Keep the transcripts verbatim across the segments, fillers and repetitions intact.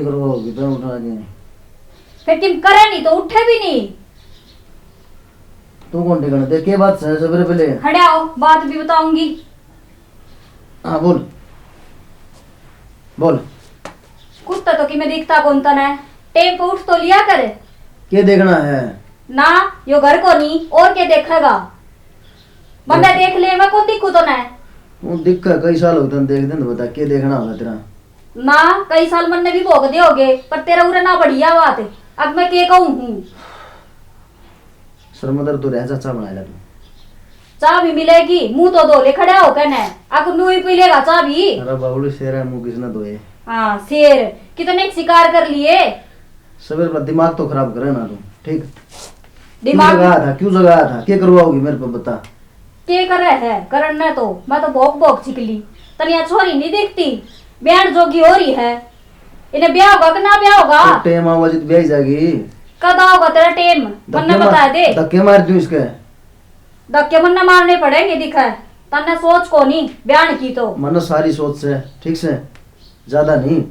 करो, कितना उठा के। फिर किम करे नहीं तो उठे भी नहीं। तू कौन ठिकाना दे, के बात है सबरे पहले? खड़े आओ, बात भी बताऊंगी। हाँ, बोल। बोल। कुत्ता तो कि मैं दिखता कौन तने? टेम पे उठ तो लिया कर। के देखना है? ना, यो घर को नहीं, और के देखेगा? बंदा देख ले, मैं कौन दिखू तने? वो दिखा, कई साल हो तने देख दे, तो बता, के देखना होगा तेरा? ना, कई साल मन्ने भी भोग दे होगे, पर तेरा उरे ना बढ़िया बात। अब मैं के कहूँ हूँ? शर्मदर तो रह जा, चाह बना ले तू। चाह भी मिलेगी, मुंह तो धो ले खड़ा हो कहने। अब नू ही पी लेगा चाह भी। अरे बावली शेर है, मुंह किसने धोए? हाँ, शेर। कितने शिकार कर लिए। सवेरे पर दिमाग तो खराब करे ना तू, ठीक? क्यों दिमाग जगाया था, क्यों जगाया था, क्या करवाओगी मेरे पे बता? के करे है, करण ने तो, मैं तो भोक भोक छिकली। तनिया छोरी नहीं दिखती, ब्याह जोगी हो रही है। इन्हें ब्याह होगा कि ना ब्याह होगा? तो टेम आवा जित ब्याह ही जागी। कद आओगा तेरा टेम? मन्ने धक्के मार, बता दे। धक्के मार दूं इसके। धक्के मन्ने मारने पड़ेंगे, दिखा। तन्ने सोच को नहीं, ब्याह की तो। मन्ने सारी सोच से, ठीक से, ज्यादा नहीं।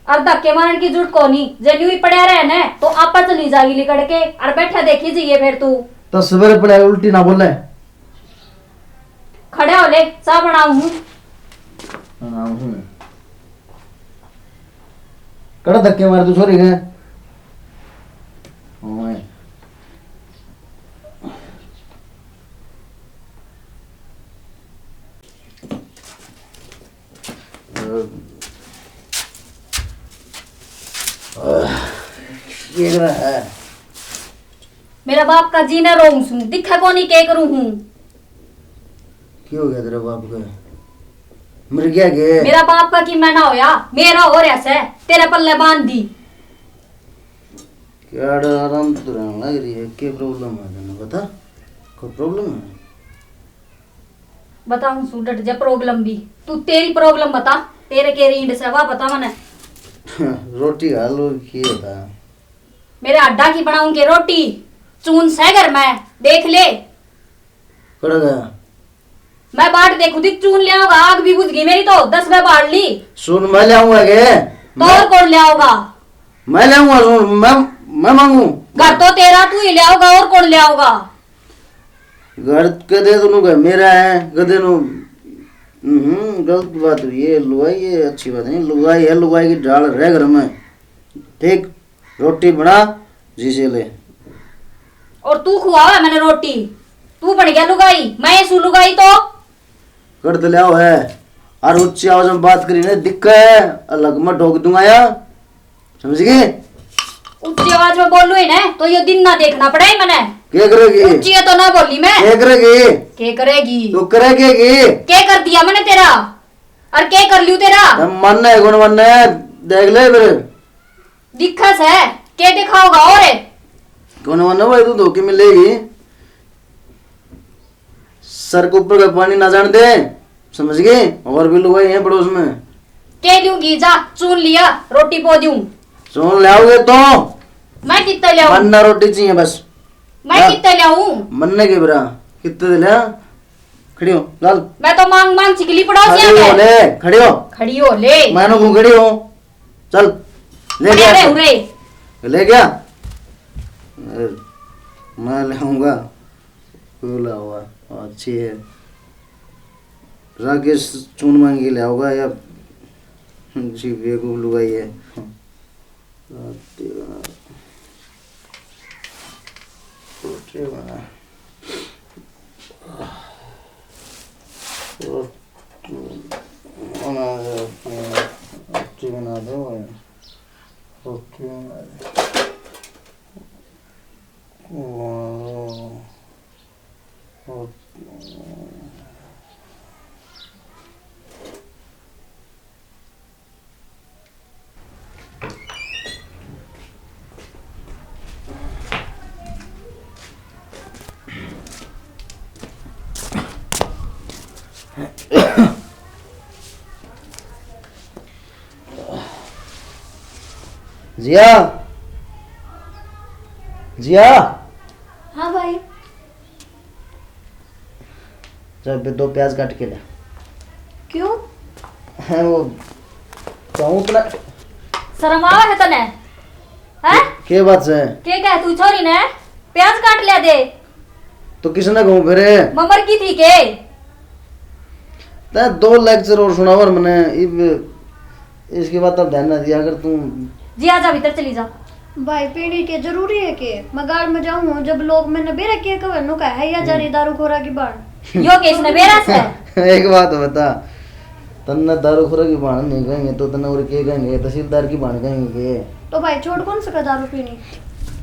अब धक्के मारने की जरूरत को नहीं, जे न्यू ही पड़ा रहे ने, तो आपा चली जाएगी लिकड़ के, और बैठा देखी जाइए फिर तू। तो सवेरे पड़ा उल्टी ना बोले। खड़े हो ले, चाह बनाऊं हूँ। बनाऊं हूँ। कड़ा धक्के मार तू छोरी के। ओए। ये रहा है। मेरा बाप का जी ना रोऊं सूं, दिखे कोनी के करूं हूं। की हो गया तेरे बाप का? मर गया के? मेरा बाप का की मैं ना होया, मेरा हो रहा से, तेरे पल्ले बांध दी। क्या आराम तो रहने लग रही है, के प्रॉब्लम है तने बता, कोई प्रॉब्लम है? बताऊं सूं डट जा प्रॉब्लम भी, तू तेरी प्रॉब्लम बता, तेरे के रींड से वा बता मने। रोटी खा लो, की होता? मेरे हड्डा की बनाऊं के रोटी? चून सै घर में, देख ले। कड़ गया? मैं बाट देखू थी, चून ले आओगा, आग भी बुझ गई मेरी तो, दस में बाल ली। सुन, मैं ले आऊंगा के? तो मैं और कौन ले आओगा? मैं ले आऊंगा, सुन, मैं, मैं मांगू। घर तो तेरा, तू ही ले आओगा, और कौन ले आओगा? घर कदे तो नु घर मेरा है, कदे नु, हम्म, गलत बात हुई है, लुगाई ये अच्छी बात नहीं, लुगाई है, लुगाई की ढाल रह घर में, ठीक? रोटी बना, जी से ले। और तू खुआवे मैंने रोटी, तू बन गया लुगाई, मैं ये सू लुगाई तो। कर तो लिया है, और ऊंची आवाज में बात करी ने दिक्कत है, अलग में ठोक दूंगा या, समझ गई? ऊंची आवाज में बोलू ही ना, तो ये दिन ना देखना पड़े मने। के करेगी? ऊंची है तो ना बोली मैं। के करेगी? के करेगी? तो करेगी की? के कर दिया मैंने तेरा? और के कर लियो तेरा? हम मानना है, कौन मानना है? देख ले फिर। दिखा से, के दिखाओगा और? कौन मानना भाई, तू धोखे मिलेगी। सर के ऊपर का पानी ना जान दे, समझ गए? और भी लुगाई हैं पड़ोस में। कह दूंगी, जा चून लिया, रोटी पो दूं। चून ले आओगे तो? मैं कितना ले आऊं? मन्ना रोटी चाहिए बस। मैं जा। कितना ले आऊं? मन्ने के बरा, कितने दे ले? खड़ी हो, लाल। मैं तो मांग मांग चिकली पड़ोसिया खड़ी हो में। ले, खड़ी हो। खड़ी हो ले। मानो को खड़ी हो। चल, ले गया। अरे, उरे। ले गया? अरे, मैं ले आऊंगा। बोला हुआ, अच्छी है। राकेश चून मांग के ले आओगा या जी बेवकूफ लुगाई है। रोटी बना। रोटी बना। रोटी बना दे, रोटी बना दे। रोटी बना दे। वाह। जिया, जिया। हाँ भाई। चल, बे, दो प्याज काट के ले। क्यों? हैं, वो कहूँ उतना। शर्म आवे है तने? हैं? के बात है? के कह तू छोरी ने? प्याज काट लिया दे। तो किसने कहूँ फिर? ममर की थी के? तै दो लेक्चर और सुनावर मने, इब इसकी बात अब ध्यान ना दिया कर तू। जी, आजा, भीतर चली जा। भाई, पीने के जरूरी है के? मैं गाड़ में जाऊं हूँ, जब लोग मैंने बेरा के कहे, नु कहे, "या जा रही दारू खोरा की बाण।" यो के इसने बेरा से? एक बात बता, तन्ने दारू खोरा की बाण नहीं कहेंगे तो तन्ने और के कहेंगे? तहसीलदार की बाण कहेंगे के? तो भाई, छोड़ कौन सका दारू पीनी?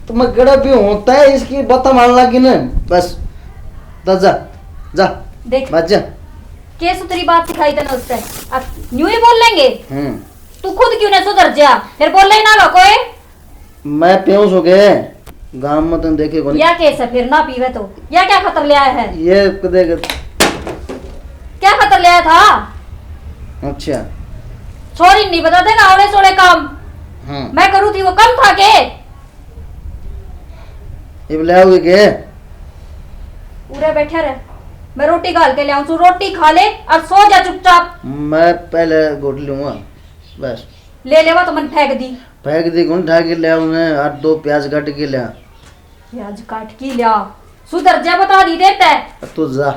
तो मैं कड़ा भी होता है, इसकी बात मान लागी ना, बस। जा, जा, जा। देख। बच जा। के सुथरी बात सिखाई तने उससे? अब न्यू ही बोल लेंगे। हम्म। तू खुद क्यों ना सुधर जा? फिर बोले ही ना लो कोई। मैं प्यों सो के गांव में तुम देखे कोनी। या केस है फिर ना पीवे तो? या क्या खतर ले आया है? ये देख। क्या खतर ले आया था? अच्छा। छोरी नहीं बता देगा, ओले सोले काम। हाँ। मैं करूँ थी, वो कम था के? इब ले आओगे के? उरे बैठे रह, मैं रोटी घाल के ले आऊं छू, रोटी खा ले और सो जा चुपचाप। मैं पहले घोट लूंगा, बस। ले लेवा तो मन फेंक दी। फेंक दी कौन, ठा के ले आऊं मैं, और दो प्याज काट के ले आ। प्याज काट के ले आ, सुधर जा, बता दी देता है। तू जा,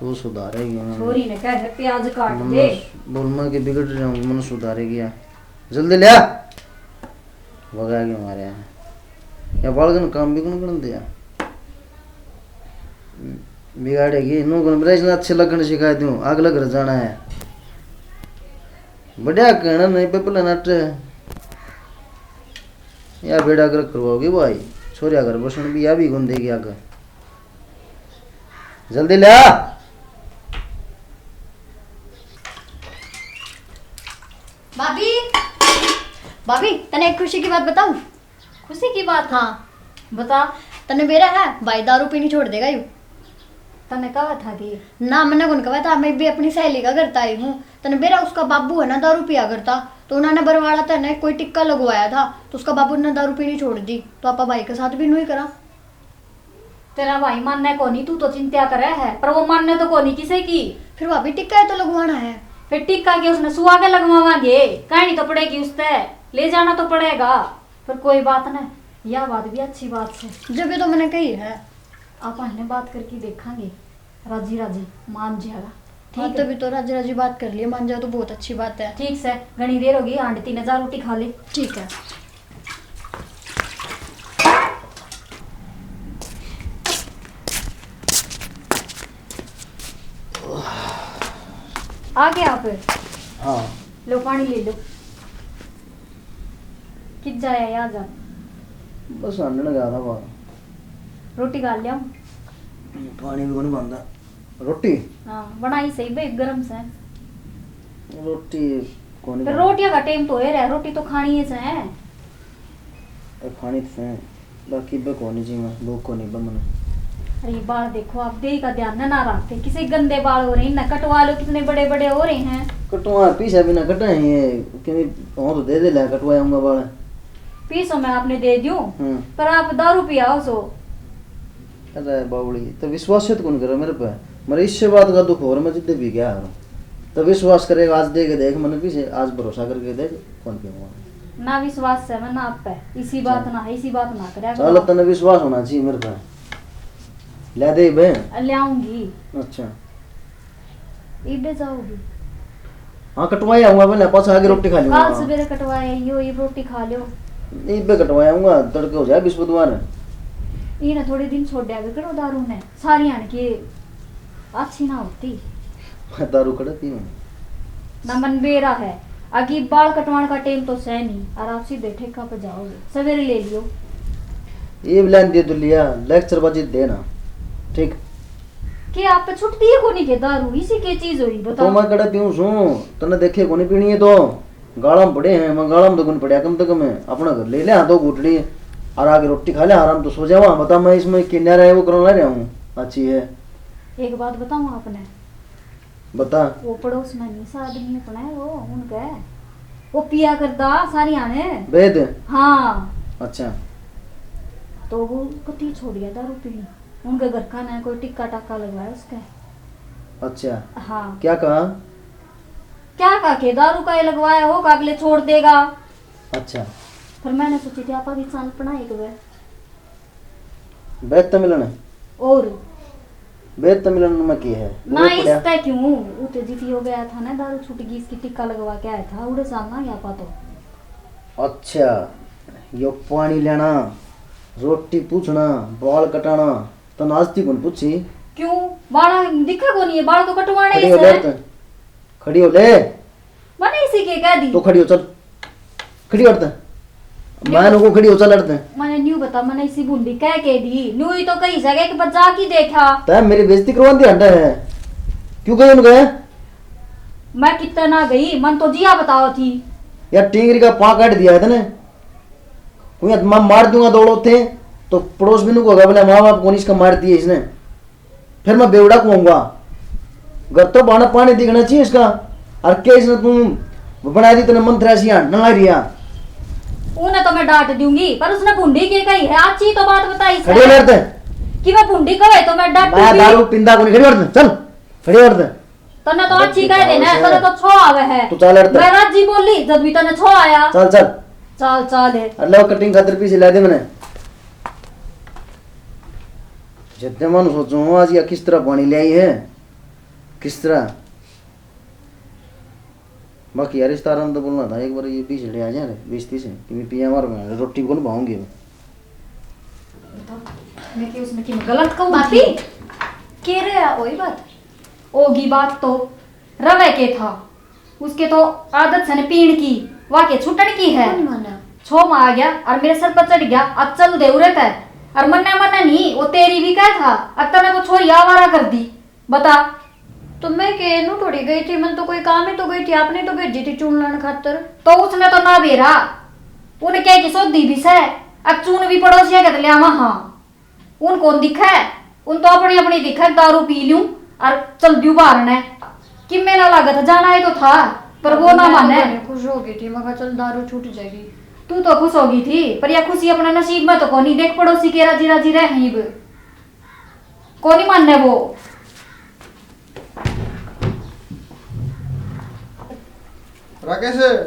तू सुधारेगी ना। छोरी ने कह है प्याज काट दे। बोल मैं के बिगड़ रहा हूँ, मन सुधारेगी या। जल्दी ले आ। भगा के मारे हैं। या बालकन काम भी कौन करन दिया? बिगाड़ेगी। नू कौन बरे इसने अच्छे लगन सिखा दूं, अगले घर जाना है। बढ़िया कहना नहीं पे पहले नट। या बेड़ा गर्क करवाओगी भाई। छोरिया घर बसन भी या भी गुन देगी आगे। जल्दी ले आ। भाभी, भाभी, तने एक खुशी की बात बताऊं? खुशी की बात? हाँ। बता। तने बेरा है, भाई दारू पीनी छोड़ देगा यू। तने कहा था कि? ना, मैंने कौन कहा था, मैं भी अपनी सहेली का घर आई हूँ। तने बेरा उसका बाबू है ना, दारू पिया करता, तो उन्होंने बरवाला तने कोई टिक्का लगवाया था, तो उसका बाबू ने दारू पीनी छोड़ दी, तो आपा भाई के साथ भी न्यू ही करा। तेरा भाई मानने कोनी, तू तो चिंता करे है, पर वो मानने तो कोनी किसे की। फिर भाभी, टिक्का ही तो लगवाना है। फिर टिक्का के उसने सुआ के लगवावांगे, कहनी तो पड़ेगी उसते, ले जाना तो पड़ेगा। पर कोई बात ना, या बात भी अच्छी बात है। जब ये तो मैंने कही है। आप अन्य बात करके देखांगे, राजी राजी मान जाएगा। हाँ, ठीक है। तभी तो राजी राजी बात कर लिए, मान जाओ तो बहुत अच्छी बात है। ठीक से, घणी देर होगी, आंटी ने जा रोटी खा ले। ठीक है। आ गए आप? हाँ। लो, पानी ले लो। कित जाया है आज आप? बस आंडन गया था बाहर। रोटी खा लिया? पानी भी कोनी बनता। रोटी? हाँ, बनाई सही बे, गरम से। रोटी कोनी फिर बनता। रोटियां का टाइम तो हो रहा है, रोटी तो खानी ही है। ए, खानी तो है, बाकी बे कोनी जी, मैं भूख कोनी बे मने। अरे, ये बाल देखो, आप देही का ध्यान ना, ना रखते, किसे गंदे बाल हो रहे हैं, ना कटवा लो, कितने बड़े बड़े हो रहे हैं। कटवा, पीछे भी ना कटे हैं ये, क्योंकि हम तो दे दे ले, कटवाया हूँ बाल। पीसो मैं आपने दे दूं, हम्म। पर आप दारू पियाओ सो। अरे बावली, तो विश्वास तो कौन करे मेरे पे? मेरे इससे बात का दुख हो रहा, मैं जिद्दे भी क्या है? तो विश्वास करेगा, आज दे के देख, मैंने पीछे आज भरोसा करके देख, कौन पीऊंगा? ना विश्वास है मैं ना आप पे, इसी बात चल। ना है, इसी बात ना करे। चल, तने विश्वास होना चाहिए मेरे पे। ले दे बे। ले आऊंगी। अच्छा। इबे जाओगी? हाँ, कटवाए आऊंगा पहले, पाछा आगे रोटी खा लूंगा। काल सवेरे कटवाए, यो, ये रोटी खा लो। इबे कटवाए आऊंगा, तड़के हो जाए बृहस्पतिवार। ये ना थोड़े दिन छोड़ दिया करो दारू ने, सारी आन के अच्छी ना होती। मैं दारू कड़े पीऊं? ना मन बेरा है, अगी बाल कटवाने का टाइम तो सह नहीं, और आप सीधे ठेका पे जाओगे, सवेरे ले लियो। ये भी लेन दे तो लिया, लेक्चर बाजी देना, ठीक? के आप पे छुटती है कोनी के दारू, इसी के चीज हुई, तो बताओ। मैं कड़े पीऊं सूं, तन्ने देखे कोनी पीनी है तो। गाला में पड़े हैं, मैं गाला में तो कोनी पड़या, कम से कम अपना घर ले ले, हाँ, दो घूटड़ी, और आके रोटी खा ले, आराम तो सो जावा। बता, मैं इसमें किन्या रहे वो करने रहा हूँ, अच्छी है। एक बात बताऊँ आपने? बता। वो पड़ोस में नहीं सा आदमी अपना है, वो उनका है, वो पिया करदा सारी आने। वेद? हाँ। अच्छा। तो वो कती छोड़िया दारू पीनी, उनके घर का ना कोई टिक्का टाका लगवाया उसके। अच्छा। हाँ। क्या कहा? क्या कहा के दारू का ये लगवाया हो, का अगले छोड़ देगा। अच्छा। पर मैंने सोची थी, आपा भी चाल पड़ा एक बार। बेत मिलन? और? बेत मिलन में की है? ना, वो पड़ा। इसका क्यों? उते जीती हो गया था ना, दारू छूट गई, इसकी टिक्का लगवा के आया था, उड़े चालना या पा तो। अच्छा, यो पानी लेना, रोटी पूछना, बाल कटाना, तो नाचती कौन पूछी? क्यों? बाल दिखा को नहीं है, बाल तो कटवाने खड़ी हो ले। खड़ी हो ले। मैंने इसी के कह दी। तो खड़ी हो, चल। खड़ी हो, अड़ते। न्यू मैं लोगों खड़ी हो, चल, अड़ते। मैंने न्यू बता, मैंने इसी भुंडी कह के दी। न्यू ही तो कही सके कि बजा की देखा। तै मेरी बेइज्जती करवा दी हड्डा है। क्यों गए उनके? मैं कितना ना गई, मन तो जिया बताओ थी। यार, टींगरी का पा काट दिया है तने। कोई मैं मार दूंगा दौड़ो थे, तो पड़ोस भी नुक होगा, बोले, "माँ बाप कौन इसका मार दिए इसने।" फिर मैं बेवड़ा कहूंगा, घर तो बाना पानी दिखना चाहिए इसका। और क्या इसने तू बना दी, तने मंत्र ऐसी हांडने ला रिया। उन्हें तो मैं डांट दूंगी, पर उसने भुंडी के कही है, अच्छी तो बात बताई खड़ी हो इसने। लड़ते। कि मैं भुंडी कहे तो मैं डांटूंगी। मैं दारू पिंदा को नहीं, खड़ी हो लड़ते, चल, खड़ी हो लड़ते। तन्ने तो अच्छी कह देना है, तन्ने तो छो आवे है। तू चल हट। मैं राजी बोली, जद भी तन्ने छो आया। चल, चल। चल, चल है। अरे लो, कटिंग खातर पीछे ला दे मैंने। जद्दे मन सोचूं, आज या किस तरह पानी ले आई है, किस तरह। बाकी यार, इस तारा में तो बोलना था, एक बार ये पीछे आ जाए रे, बेइज्जती से, कि मैं पिया मारूंगा, रोटी भी कौन भाऊंगी मैं। बता, मैं क्या उसमें की गलत कहूँ भाभी? थी? के रे, वही बात। होगी बात तो, रवे के था, उसके तो आदत से न पीण की, वा के छुटण की है। कौन माना? छो में आ गया और मेरे सर पर चढ़ गया, अब चल दे उरे तै। और मन्ना मन्ना नहीं, वो तेरी भी कह था, अब तने वो छोरी आवारा कर दी। बता। तो मैं के नू थोड़ी गई थी, मन तो कोई काम ही तो गई थी, आपने तो भेजी थी चून लाने खातर। तो उसने तो ना बेरा, उनके की सोधी भी सै, अब चून भी पड़ोसिया के तो ले आवा। हाँ, उन कौन दिखे? उन तो अपनी अपनी दिखे, दारू पी लूं और चल दियो बाहर ने। कि मेला लागत जाना ही तो था, पर वो ना माने। मैं खुश हो गई थी, मैं कहा, "चल, दारू छूट जाएगी।" तू तो खुश हो गई थी, पर यह खुशी अपने नसीब में तो कोनी। देख, पड़ोसी के राजी राजी रह हैं इब। कोनी माने वो। राकेश,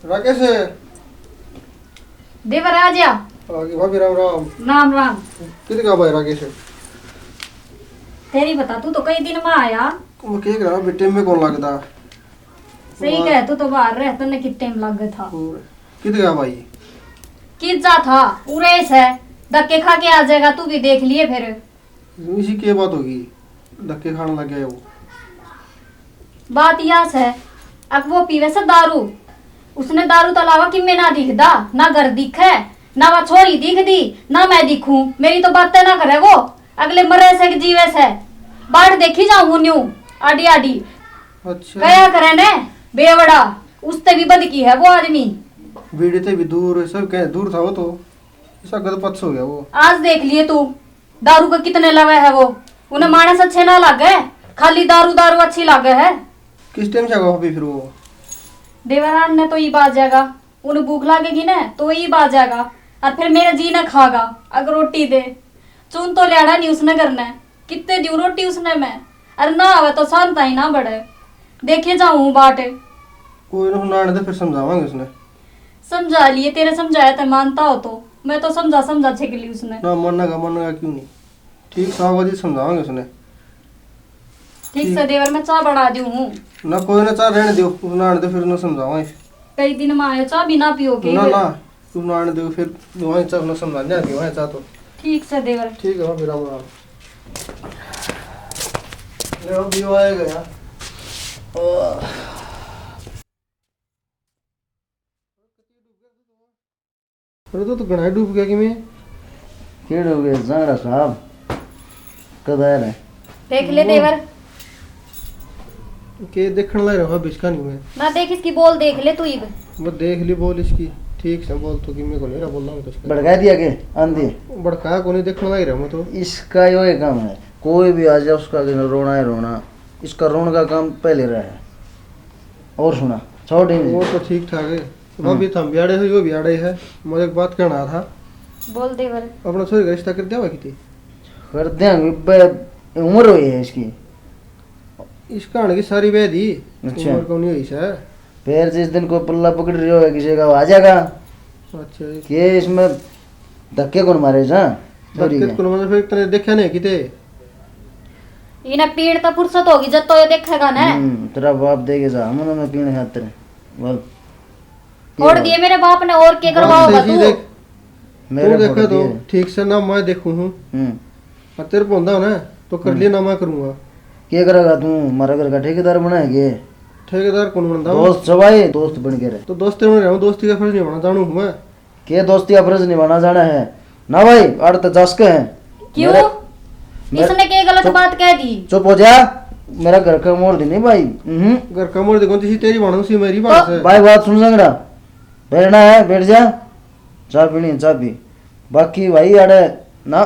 राकेश। देवर, आ जा। आ गई भाभी, राम राम। राम राम। कित गया भाई राकेश? तेरी बता, तू तो कई दिन में आया। मैं के करा, बेटे में कौन लगता? सही कह, तू तो बाहर रह, तन्ने कित टाइम लग गया था। और कित गया भाई? कित जा था, उरे से धक्के खा के आ जाएगा, तू भी देख लिए फिर। इसी के बात होगी, धक्के खाने लग गया वो। बात या से, अब वो पीवे से दारू, उसने दारू तो अलावा किम्मे ना दिखदा, ना घर दिखे, ना वा छोरी दिखदी, ना मैं दिखूं। मेरी तो बातें ना करे वो, अगले मरे से कि जीवे से, बाट देखी जाऊं हूं न्यू आडी आडी। अच्छा। कया करे ने बेवड़ा, उसते भी बदकी है वो आदमी। बीड़ी ते भी दूर, सब कह दूर था वो तो, इसा गद पक्ष हो गया वो। आज देख लिए तू, दारू का कितने लवे है वो। उन्हें मानस अच्छे ना लागे, खाली दारू दारू अच्छी लागे है। किस टाइम से आगा भाभी फिर वो? देवरान ने तो ईब आ जाएगा, उन्हें भूख लागेगी ना तो ईब आ जाएगा, और फिर मेरा जी ना खागा। अगर रोटी दे, चून तो ल्याड़ा नहीं उसने घर ने, कितने दूं रोटी उसने मैं, अरे ना आवे तो शांत ही ना बड़े, देखे जाऊं बाट। कोई ना, नाने दे, फिर समझावांगे उसने। समझा लिए, तेरे समझाया तो मानता हो तो, मैं तो समझा समझा छिक ली उसने। ना मानेगा, मानेगा क्यों नहीं? ठीक सावधानी समझावांगे उसने। ठीक से देवर, मैं चाय बना दी हूँ। ना कोई ना, चाय रहने दो, उसने आने दो, फिर ना समझावांगे। कई दिन में आयो, चाय भी ना पियोगे ना, फिर? ना, तू ना आने दो, फिर वहीं चाय ना समझा, नहीं आती वहीं चाय तो। ठीक से देवर। ठीक है, फिर राम राम। ले, अभी वो आएगा यार। अरे, तो, तो घणा ही डूब गया कि मैं। केड़े हो गए जांगड़ा साहब? कद आया रे? देख ले देवर। के देखण लाग रहा बिस्का नहीं मैं। ना देख, इसकी बोल देख ले तू इब। वो देख ली बोल इसकी। ठीक से बोल तो कि मैं को नहीं रहा बोलना कुछ। भड़का दिया के आंधी? भड़का को नहीं, देखण लाग रहा मैं तो। इसका यो ही काम है, कोई भी आ जाए उसका आगे रोना है रोना। इसका रोने का काम पहले रहा है। और सुना, छोड़ ही नहीं। वो तो ठीक ठाक है। भाभी, हम्म। थम भी आड़े हो, यो भी आड़े है। मैं एक बात कहना था। बोल देवर। अपना छोरी का रिश्ता कर देवा किती? कर देंगे, बे-, उम्र हुई है इसकी। इसका आने की सारी व्याधि, अच्छा। उम्र को नहीं हुई सै। फिर जिस दिन कोई पल्ला पकड़ रही हो किसी का, आ जाएगा। अच्छा। के इसमें धक्के कौन मारे जा? धक्के कौन मारे? फिर तने देखा नहीं किते? इन्हें पीण तो फुर्सत होगी जब तो ये देखेगा ना। हम्म, तेरा बाप देखे जा, हम ना पीण खातर। बोल। छोड़ दिए मेरे बाप ने, और के करवाओगा तू? तू देखा तो ठीक से ना, मैं देखूं हूँ। हम्म। और तेरे पे होंदा ना तो कर लिए ना, मैं करूंगा। के करेगा तू? हमारे घर का ठेकेदार बना है के? ठेकेदार कौन बनता? दोस्त से भाई, दोस्त बन के रहे। तो दोस्ती में रहूं, दोस्ती का फर्ज निभाना जानू हूं मैं। के दोस्ती का फर्ज निभाना जाना है? ना भाई, अड़ तो जस के है। क्यों? मेरे, मेरे, इसने के गलत बात कह दी? चुप हो जा। मेरा घर का मोड़ दी नहीं भाई। हम्म। घर का मोड़ दी कौन सी? तेरी भाण सी, मेरी भाण से। भाई, बात सुन संगड़ा, बैठना है, बैठ जा। चाय पीनी है, चाय पी। बाकी भाई, अड़े ना,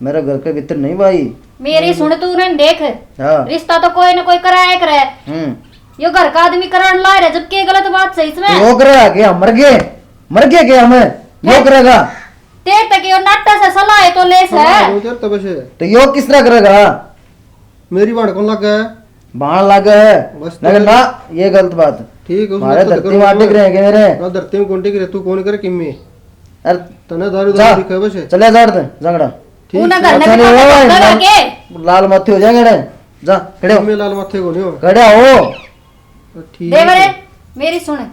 मेरे घर के भीतर नहीं भाई। मेरी सुन, तू उन्हें देख। हाँ। रिश्ता तो कोई ना कोई कराया करे। हम्म। यो घर का आदमी कराने ला रहे, जबकि ये गलत बात सही इसमें। तो यो करेगा के हम मर गए? मर गए के हम? यो करेगा? तेरे तक यो नाटा से सलाह है तो ले से। सलाह है। तो यो किस तरह करेगा? मेरी भाण कौन लगा है? भाण लगा है। बस तो लेकिन ना, ये गलत बात। ठीक है, उसमें हमारे तो धरती में टिक रहे के मेरे। ना धरती में कौन टिक रहे, तू कौन करे किम्मे? अरे तने दारू जा, दारू दिखा बस। चले जा रे, झगड़ा। ठीक उन्हें है। घर में अच्छा नहीं बिठा के होगा, धक्का लाल, करके। लाल माथे हो जाएंगे रे। जा, खड़े हो। मैं लाल माथे को नहीं हो। खड़े हो। तो ठीक देवरे, है। मेरी सुन,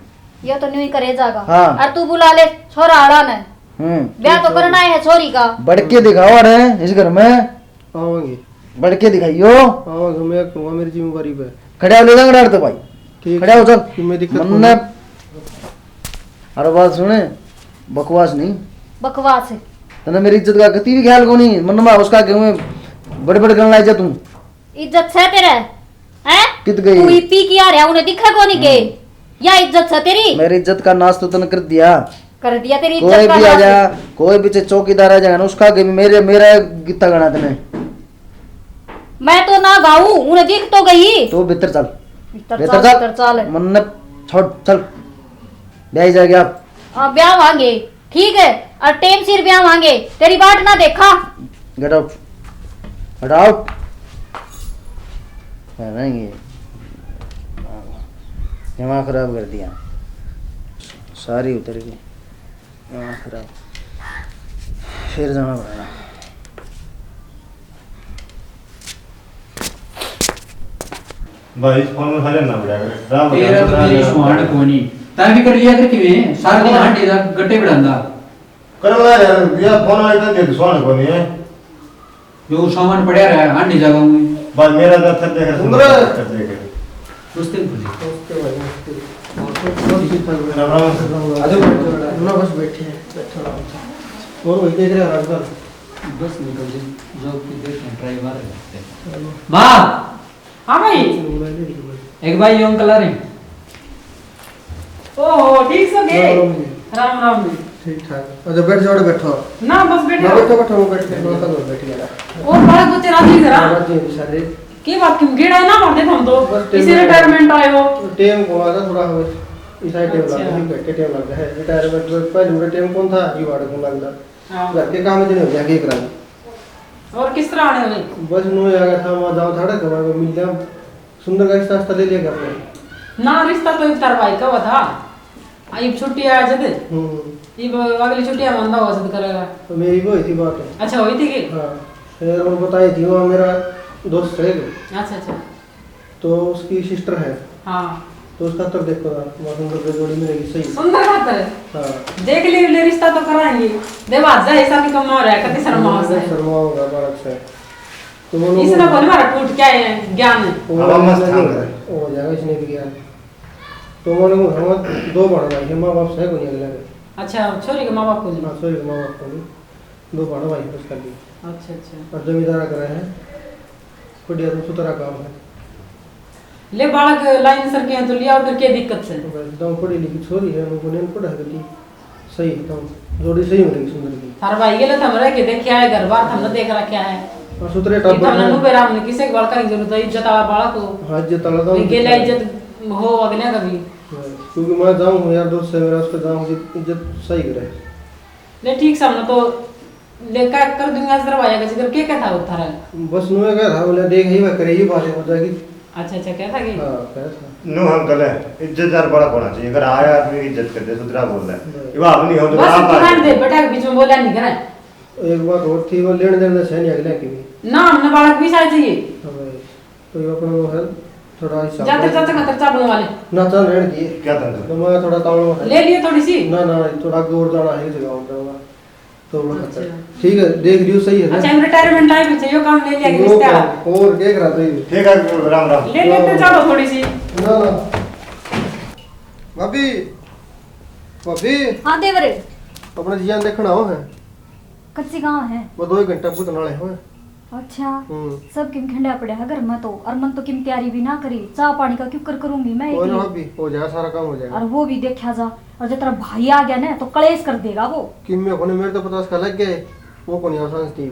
ये तो न्यू ही करे जागा। हाँ। और तू बुला ले छोरा आड़ा ने। हम्म। ब्याह तो करना है छोरी का। बढ़ के दिखाओ अरे इस घर में। आवांगे। बढ़ के दिखाइयो। आवांगे, मैं करूंगा मेरी जिम्मेवारी पे। खड़े हो, ले जाऊंगा डर तो भाई। ठीक। खड़े हो, चल। कि मैं दिक्कत मन्ने कौन? अरे बात सुने, बकवास नहीं। बकवास है। तने मेरी इज्जत का कती भी ख्याल कोनी। मन में उसका क्यों बड़ बड़ करने लाग जा तू। इज्जत से तेरे, हैं? कित गई? तू ई पी की आ रहा, उन्हें दिखा कोनी के? हम्म। या इज्जत से तेरी? मेरी इज्जत का नाश तो तने कर दिया। कर दिया तेरी इज्जत का नाश। कोई भी आ जा, कोई भी चे-, चौकीदार आ जाएगा ना, उसका आगे भी मेरे, मेरा कितना गणा तने। मैं तो ना गाऊं, उन्हें दिख तो गई। तू भीतर चल। भीतर भीतर चल, चल। भीतर चल। मन्नत छोड़, चल। ब्याह जाएगा आप। हाँ, ब्याह वांगे। ठीक है, और टेम सिर ब्याह वांगे, तेरी बाट ना देखा। Get out, get out। करेंगे। दिमाग खराब कर दिया, सारी उतर गई। दिमाग खराब, फिर जाना पड़ेगा। भाई, इस फोन में साले ना बढ़िया करे। राम तेरा राम तो राम तेरी राम। सुहान कोनी। तै भी कर लिया कर किवें? सारा दिन हांडे दा गट्टे बढ़ांदा। कर ला यार, या फोन आया था, देख, सुहान कोनी है। जो सामान पड़ा रहा, हांडे जगह में। भाई, मेरा तो थक देख, सुंदर। थक देख। नमस्ते भाई। नमस्ते भाई, नमस्ते। राम राम। आ जाओ, बैठो, बैठो। ना, बस बैठे हैं, बैठो आराम से। और भाई, देख रहे हैं आजकल? बस निकल जी, जॉब की देख रहे हैं, ट्राई मार रहे हैं। चलो। माँ! हाँ भाई। एक भाई यो अंकल आ रहे हैं। ओहो, ठीक सो के? राम राम जी। राम राम जी। ठीक ठाक। अच्छा, बैठ जाओ, बैठो। ना, बस बैठे ना, रहो। बैठो, बैठो, वो बैठ के थोड़ा सा और बैठ गया। और बालक बच्चे राजी जरा। हाँ, राजी हैं सारे। के बात क्यों गेड़ा है ना मारते हम तो? बस इसी टाइम रिटायरमेंट आए हो। टाइम को आता थोड़ा हो, इस टाइम अच्छा। लगता है, बैठ के टाइम लगता है। रिटायरमेंट में पहले मेरा टाइम कौन था, ये वार्ड को लगता। हाँ। घर के काम इतने हो गया, के करा? और किस तरह आने हुए? बस नो आ गया था, वहाँ जाओ, थाड़ा घर में मिल जाओ। सुंदर का रिश्ता, रिश्ता ले लिया क्या आपने? ना, रिश्ता तो इफ्तार भाई का हुआ था। आ, इब छुट्टी आया जद। हम्म। इब अगली छुट्टी में आंदा हुआ जद करेगा। तो मेरी वो हुई थी बात। अच्छा, हुई थी कि? हाँ। फिर वो बताई थी, वहाँ मेरा दोस्त है। अच्छा, अच्छा। तो उसकी सिस्टर है। हाँ। तो उसका खातर देखो ना, वहाँ सुंदर की जोड़ी मिलेगी सही। सुंदर खातर? हाँ। देख ले, ले रिश्ता तो कराएंगे। दे बात जा, ऐसा भी कमा रहा है, कति शर्मा हो जाए। शर्मा होगा बालक से। तो वो लोग इसने बोले, हमारा टूट क्या है, ज्ञान है। वो हवा मस्त नहीं हाँ। हो जाएगा इसने भी ज्ञान। तो वो लोग हम दो भाण भाई है, माँ बाप से कोई अगला के। अच्छा, छोरी के माँ बाप को नहीं? हाँ, छोरी के माँ बाप को नहीं। दो भाण भाई है उसका भी। अच्छा, अच्छा। और जमींदारा करा है। बढ़िया तो सुथरा काम है। ले बालक लाइन सर के हैं तो लिया, फिर क्या दिक्कत से? बस, गाँव पढ़ी लिखी छोरी है, उनको नहीं पढ़ा करती। सही है, तो जोड़ी सही मिलेगी सुंदर की। थारे भाई के लिए तो हम रह के देखा है, घर बार हमने देख रखा है। और सुथरे ये टाबर तो हमने हैं। नुबे राम ने किसे के बालका की जरूरत है, इज्जत वाला बालक हो। हाँ, इज्जत वाला तो ये गेला इज्जत हो अगले का भी। हाँ, क्योंकि मैं जाऊँ हूँ यार, दोस्त से मेरा, उसको जाऊँ, इज्जत, इज्जत सही करे। ले ठीक से हमने तो ले का कर दूंगा, इस तरह आया किसी कर, के कहता हो थारा? बस नुए कह रहा, बोले, देख ही वह करे, ये बात हो जाएगी। अच्छा, अच्छा, कहता कि? हाँ, कहता। नो अंकल है, इज्जतदार बड़ा होना चाहिए। अगर आया आदमी की इज्जत कर दे, सुथरा बोल दे। ये बात नहीं हो तो बस आप तू आ रहने दे, जाओ। बेटा के बीच में बोला नहीं करे। एक बात और थी, वो लेन देन से नहीं अगले की भी। ना, हमने बालक भी साथ चाहिए। हाँ भाई, तो ये अपना वो है, थोड़ा हिसाब जाते से। जाते खतर चापने वाले। ना, चल रहने दिए। क्या धंधा? तो मैं थोड़ा तावड़ा है। ले लिए थोड़ी सी। ना, ना, थोड़ा आगे और जाना है, जगह और जाऊंगा। तो मैं अच्छा। ठीक है, देख लियो, सही है ना? अच्छा, हम रिटायरमेंट टाइम पे चाहिए, काम ले लिया कि वो रिश्ता। काम, और क्या करा चाहिए? ठीक है, राम राम। ले लेते चलो थोड़ी सी। ना, ना। भाभी, भाभी। हाँ देवर। अपना जियान देखना हो है। कच्ची गांव है। वो दो एक घंटा पूत नाले हो। अच्छा। हम्म। सब किम खंडा पड़ा है घर में तो, और मन तो किम तैयारी भी ना करी, चाय पानी का क्यों कर करूंगी मैं कोई ना इतनी? भाभी, हो जाएगा, सारा काम हो जाएगा। और वो भी देखा जा, और जब तेरा भाई आ गया ना तो कलेश कर देगा वो। किम में कोने, मेरे तो पता उसका लग गया है, वो कोनी आसान थी।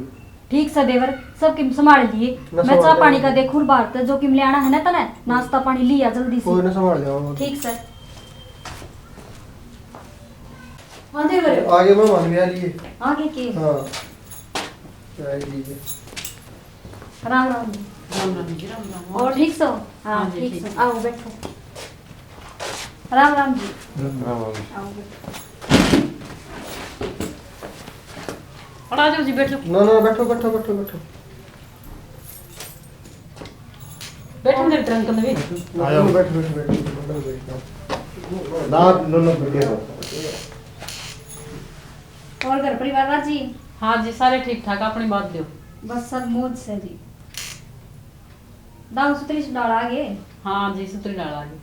ठीक से देवर, सब किम संभाल लिए। ना मैं संभाल चाय पानी लिया। का देखूं बाहर तो जो किम ले आना है ना तने, नाश्ता पानी लिया जल्दी से। कोई ना संभाल लिया वो। ठीक से। हाँ देवर। आगे मेहमान भी आ लिए। आगे के? हाँ। चाय दीजिए। राम राम जी। राम राम जी, राम राम। और ठीक सो? हाँ, हाँ जी, ठीक ठीक सो। है। आओ बैठो। राम राम जी। राम राम। आओ बैठो। और आ जाओ जी, बैठो। ना, ना, बैठो, बैठो, बैठो, बैठो। बैठो मेरे ट्रंक में भी। आ जाओ। बैठो, बैठो, बैठो, बैठो, बैठो। ना, नो, नो, बैठो। और घर परिवार राजी? हाँ जी, सारे ठीक ठाक। अपनी बात दो। बस सब मौज से जी। दाऊ सुतरी से डाल आ गए? हाँ जी, सुतरी डाल आ गए।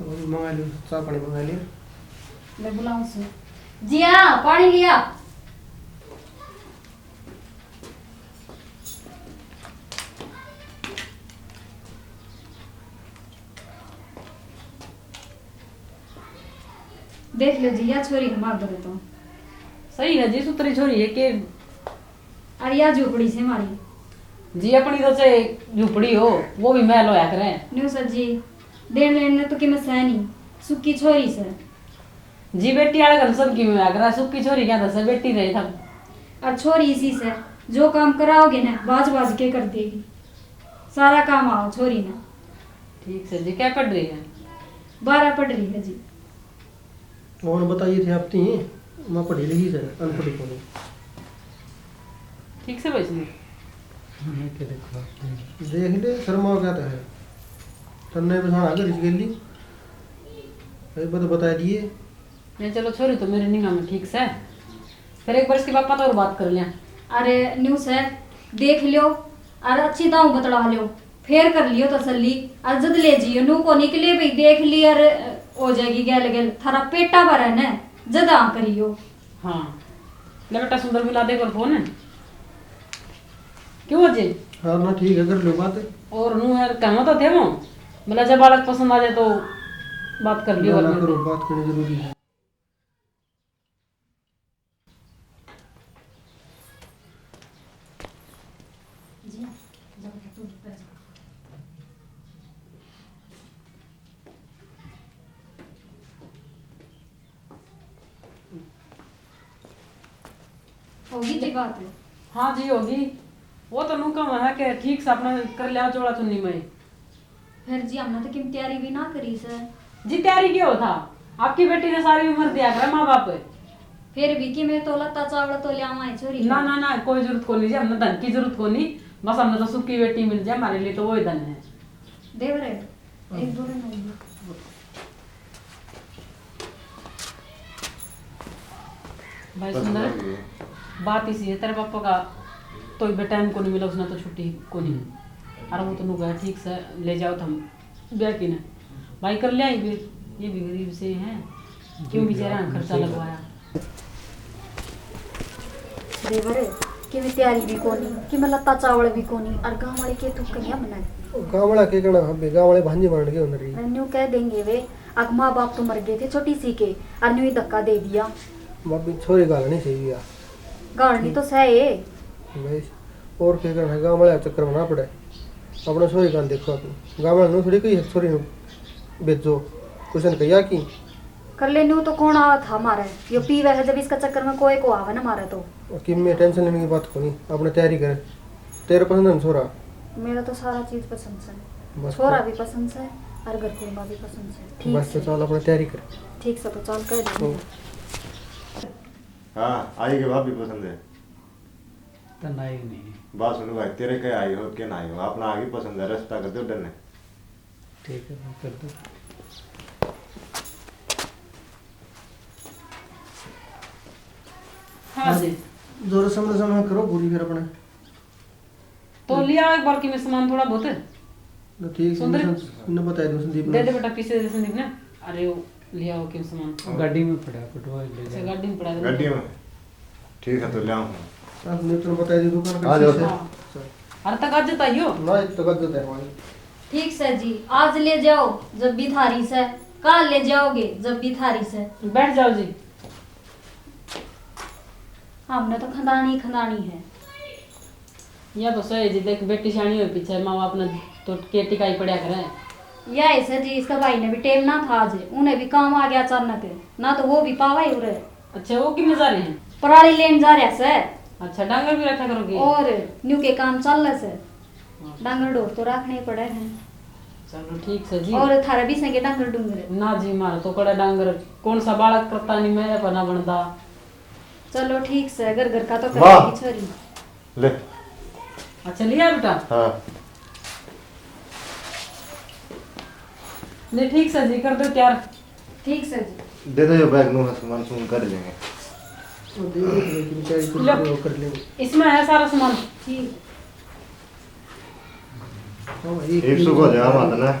और मंगा लियो, चाय पानी मंगा लियो। मैं बुलाऊं सु। जिया, पानी लिया। देख ले जी, या छोरी हमारे धरे तो। सही है जी, सुतरी छोरी है के। अरे या झोपड़ी से हमारी। जी, अपनी तो चाहे झोपड़ी हो, वो भी महल होया करे। न्यू सर जी, देन लेन ने तो किमे सह नहीं, सुखी छोरी से। जी, बेटी आले घर सब किमे होया करे, सुखी छोरी क्या दसे, बेटी रहे सब। और छोरी इसी से, जो काम कराओगे ना, बाज बाज के कर देगी। सारा काम आओ छोरी ने। ठीक से जी, क्या पढ़ रही है? बारह पढ़ रही है जी। और बताइए थे आप ती, मैं पढ़ी लिखी से, अनपढ़ी को नहीं। ठीक से भाई साहब। मैं क्या देखो आप ती? देख ले, शर्मा क्या तो है। तन्ने बिठाना घर इस गेली। भाई बता, बता दिए। नहीं, चलो, छोरी तो मेरी निगाह में ठीक से। फिर एक बार इसके पापा तो और बात कर लिया। अरे, न्यू से देख लियो, और अच्छी दाऊ बतला लियो, फेर कर लियो तसल्ली। और जद ले जियो, न्यू को निकले भाई, देख ली, और हो जाएगी गैल गैल, थारा पेटा भरे ने, जद हाँ करियो। हाँ, ले बेटा सुंदर, मिला दे एक बार फोन। क्यों अजय? हाँ ना, ठीक है, कर लो बात। और नू यार, कहना तो थे वो, मतलब, जब बालक पसंद आ जाए तो बात कर लियो ना, और ना, मैं करो, बात करनी जरूरी है। होगी जी बात? हाँ जी, होगी। वो तो नू कहा है कि ठीक से अपना कर लिया चोला चुन्नी में। फिर जी, हमने तो किम तैयारी भी ना करी सर। जी, तैयारी के हो था? आपकी बेटी ने सारी उम्र दिया करे माँ बाप। फिर भी कि मैं तो लत्ता चावल तो लियावा है छोरी ना, के। ना, ना, कोई जरूरत को नहीं जी, हमने धन की जरूरत को नहीं, बस हमने तो सुखी बेटी मिल जाए, हमारे लिए तो वो ही धन है। देवरे, एक बोरे में। भाई सुंदर, बात इसी है, तेरे पापा का तो इबे टाइम को नहीं मिला, उसने तो छुट्टी को नहीं। और वो तो नु गया ठीक से ले जाओ थम ब्याह की ने। भाई कर लिया इबे, ये भी गरीब से हैं, क्यों बेचारा खर्चा लगवाया। देवर, कि मैं तैयारी भी कोनी, कि मैं लत्ता चावल भी कोनी, और गांव वाले के तू कहिया बनाए? गांव वाला के कहना, हम गांव वाले भांजी मारन के उधर ही। न्यू कह देंगे वे, अक माँ बाप तो मर गए थे छोटी सी के, और न्यू ही धक्का दे दिया। भाभी, छोरी गालनी चाहिए यार। गालनी तो सह है। भाई, और क्या करना है, गांव वाले चक्कर में ना पड़े। अपना छोरी कान देखो अपनी। गांव वाले ने थोड़ी कही है छोरी ने भेजो, कुछ ने कहिया कि कर ले, न्यू तो कौन आवा था मारे? यो पीवे है जब, इसका चक्कर में कोई को आवे ना मारे तो। और किम में टेंशन लेने की बात कोनी, अपने तैयारी करे। तेरे पसंद है ना छोरा? मेरा तो सारा चीज पसंद है। बस छोरा तो भी पसंद है, और घर की माँ भी पसंद से। ठीक बस तो से। चल, अपनी तैयारी कर। ठीक से, तो चल, कह दे। हाँ, आई के भाभी पसंद है। तो नहीं, नहीं। बात सुन भाई, तेरे के आई हो के ना आई हो, अपना आगे पसंद है, रास्ता कर दो डन। ठीक है, मैं कर दूँ। हाँ जी। जोर से, मतलब, समय करो पूरी फिर अपने। तो लिया एक बार की मैं सामान थोड़ा बहुत। तो ठीक है, सुंदर। मैं उन्हें बता दूँ संदीप दे ने। दे बेटा, पीछे दे संदीप ने। अरे वो लिया हो क्यों सामान? गाड़ी में पड़ा, पटवा ले अच्छा, जा। गाड़ी में पड़ा दे। गाड़ी में। ठीक है, तो ले आऊँ। आप ने तो बता दी दुकान का आ जाओ। शीशे। हाँ। चल। अरे तक आज ताइयो। ना, एक तक आज ताइयो। ठीक से जी, आज ले जाओ जब भी थारी से, काल ले जाओगे जब भी थारी से। बैठ जाओ जी। हमने तो खंदानी खंदानी है। या तो सही जी, देख बेटी सियाणी हुई पीछे, माँ बाप ने तो के टिकाई पड़या करे। या ऐसे जी, इसका भाई ने भी टेम ना था आज, उन्हें भी काम आ गया अचानक, ना तो वो भी पावा ही उरे। अच्छा, वो किन्ने जा रहे हैं? पराली लेन जा रहा से। अच्छा, डांगर भी रखा करोगे? और न्यू के काम चल रहा से। अच्छा। डांगर ढोर तो रखने ही पड़े हैं। चलो ठीक से जी। और थारा भी संगे डांगर डूंगर? ना जी, मारा तो कड़ा डांगर, कौन सा बालक करता नहीं, मैं बना बनता। चलो ठीक से, घर घर का तो वाह। करेगी छोरी। ले। अच्छा, लिया बेटा? हाँ। ले, ठीक से जी, कर दो तैयार। ठीक से जी। दे दो ये बैग, नू सामान सुन कर लेंगे। वो दे दो, लेकिन क्या इसको लो। वो कर लेंगे। इसमें है सारा सामान। ठीक। हाँ, एक एक सुख हो जाएगा माता ना।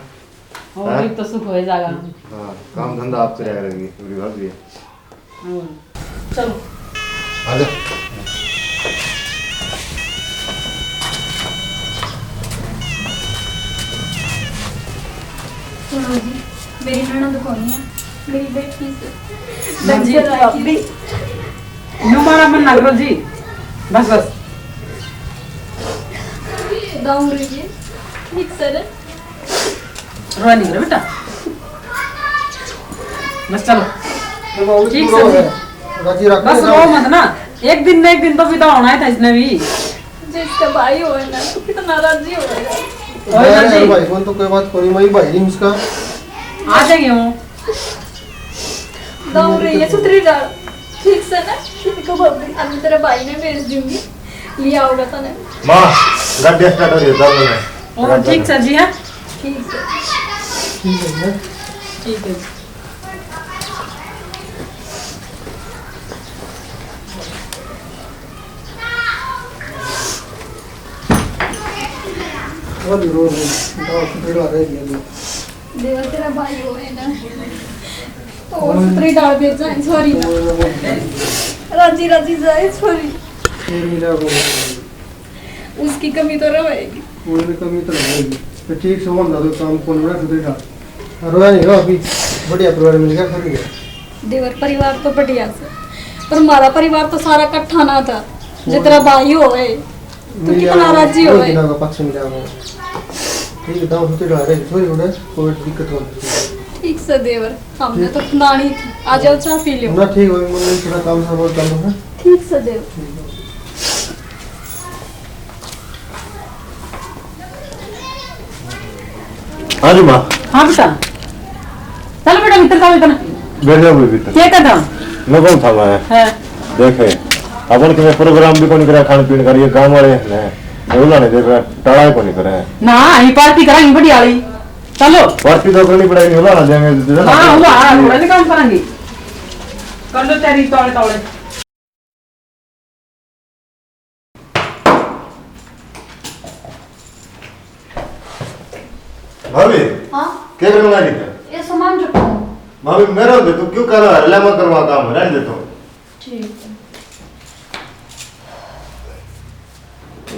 और हैं? एक तो सुख हो जाएगा। हाँ, काम धंधा आप करा करेगी, मेरी भाभी है। हम्म। चलो। आ जा। सुनो जी, मेरी ननद कोनी है, मेरी बेटी से। हाँ जी, डंगर राखी। भाभी। न्यू मारा मन ना करो जी। बस, बस। दाऊ रही है, ठीक सर। रोया नहीं करे बेटा। बस चलो। ठीक सर जी। राजी रख बस रो मत ना, एक दिन ना एक दिन तो विदा होना ही था इसने भी। जिसका भाई होए ना, तो कितना राजी होएगा। और अरे राजी। भाई, कौन तो कोई बात कोनी, मैं भाई नहीं उसका। आ जाएंगे वो। दाऊ रही है सुथरी डाल। ठीक से ना? इनको भाभी, अभी तेरे भाई ने भेज दूंगी, लिया होगा तने। माँ, गाड़ी स्टार्ट हो रही है, चल ले। और ठीक से जी, हाँ? ठीक से। ठीक है जी। ठीक है जी। वो भी रो रही है, दाऊ सुथरी डाल रही है। देवा तेरा भाई हो है ना, तो और सुथरी डाल दे जाए छोरी ना। राजी राजी जाए छोरी। फिर मिला वो। उसकी कमी तो रहेगी। कोई भी कमी तो रहेगी। तो ठीक से वो ना तो काम कौन बड़ा सुथरी डाल। रोया नहीं हो अभी, बढ़िया परिवार मिल गया, फिर भी। देवर परिवार तो बढ़िया से, पर हमारा परिवार तो सारा इकट्ठा ना था, जितना भाई होए। तो मेरी कितना आवाज राजी कोई होए। दिना का पक्ष में जाओ। ठीक है, दाऊ सुथरी डाल रहे, छोरी उड़े, कोई दिक्कत हो। ठीक से देवर, हमने तो खंदानी थी। आ जाओ, चाय पी लो। ना, ठीक है, मैं थोड़ा काम था, बहुत काम था। ठीक से देवर। ठीक है। हाँ जी माँ। हाँ बेटा, चलो बेटा, भीतर जाओ, इतना। बैठ जाओ भाई भीतर। क्या कर रहा? मैं कौन था मैं? हाँ। देखे, अपन के प्रोग्राम भी कोनी करा, खान पीन का, ये गांव वाले हैं, ये उला नहीं देख रहा, टाला ही कोनी करे। ना, ये पार्टी कराएंगे बड़ी आली। चलो। पार्टी तो करनी पड़ेगी, उला ना देंगे, जरा हाँ, उला, हाँ, उला काम करेंगे। कर लो तैयारी, तौले, तौले। भाभी, हाँ? क्या करने वाली है? ये सामान रखो। भाभी, मेरा दे, तू क्यों कर रहा है? ले, मैं करवा काम, रहने दे तू। ठीक है।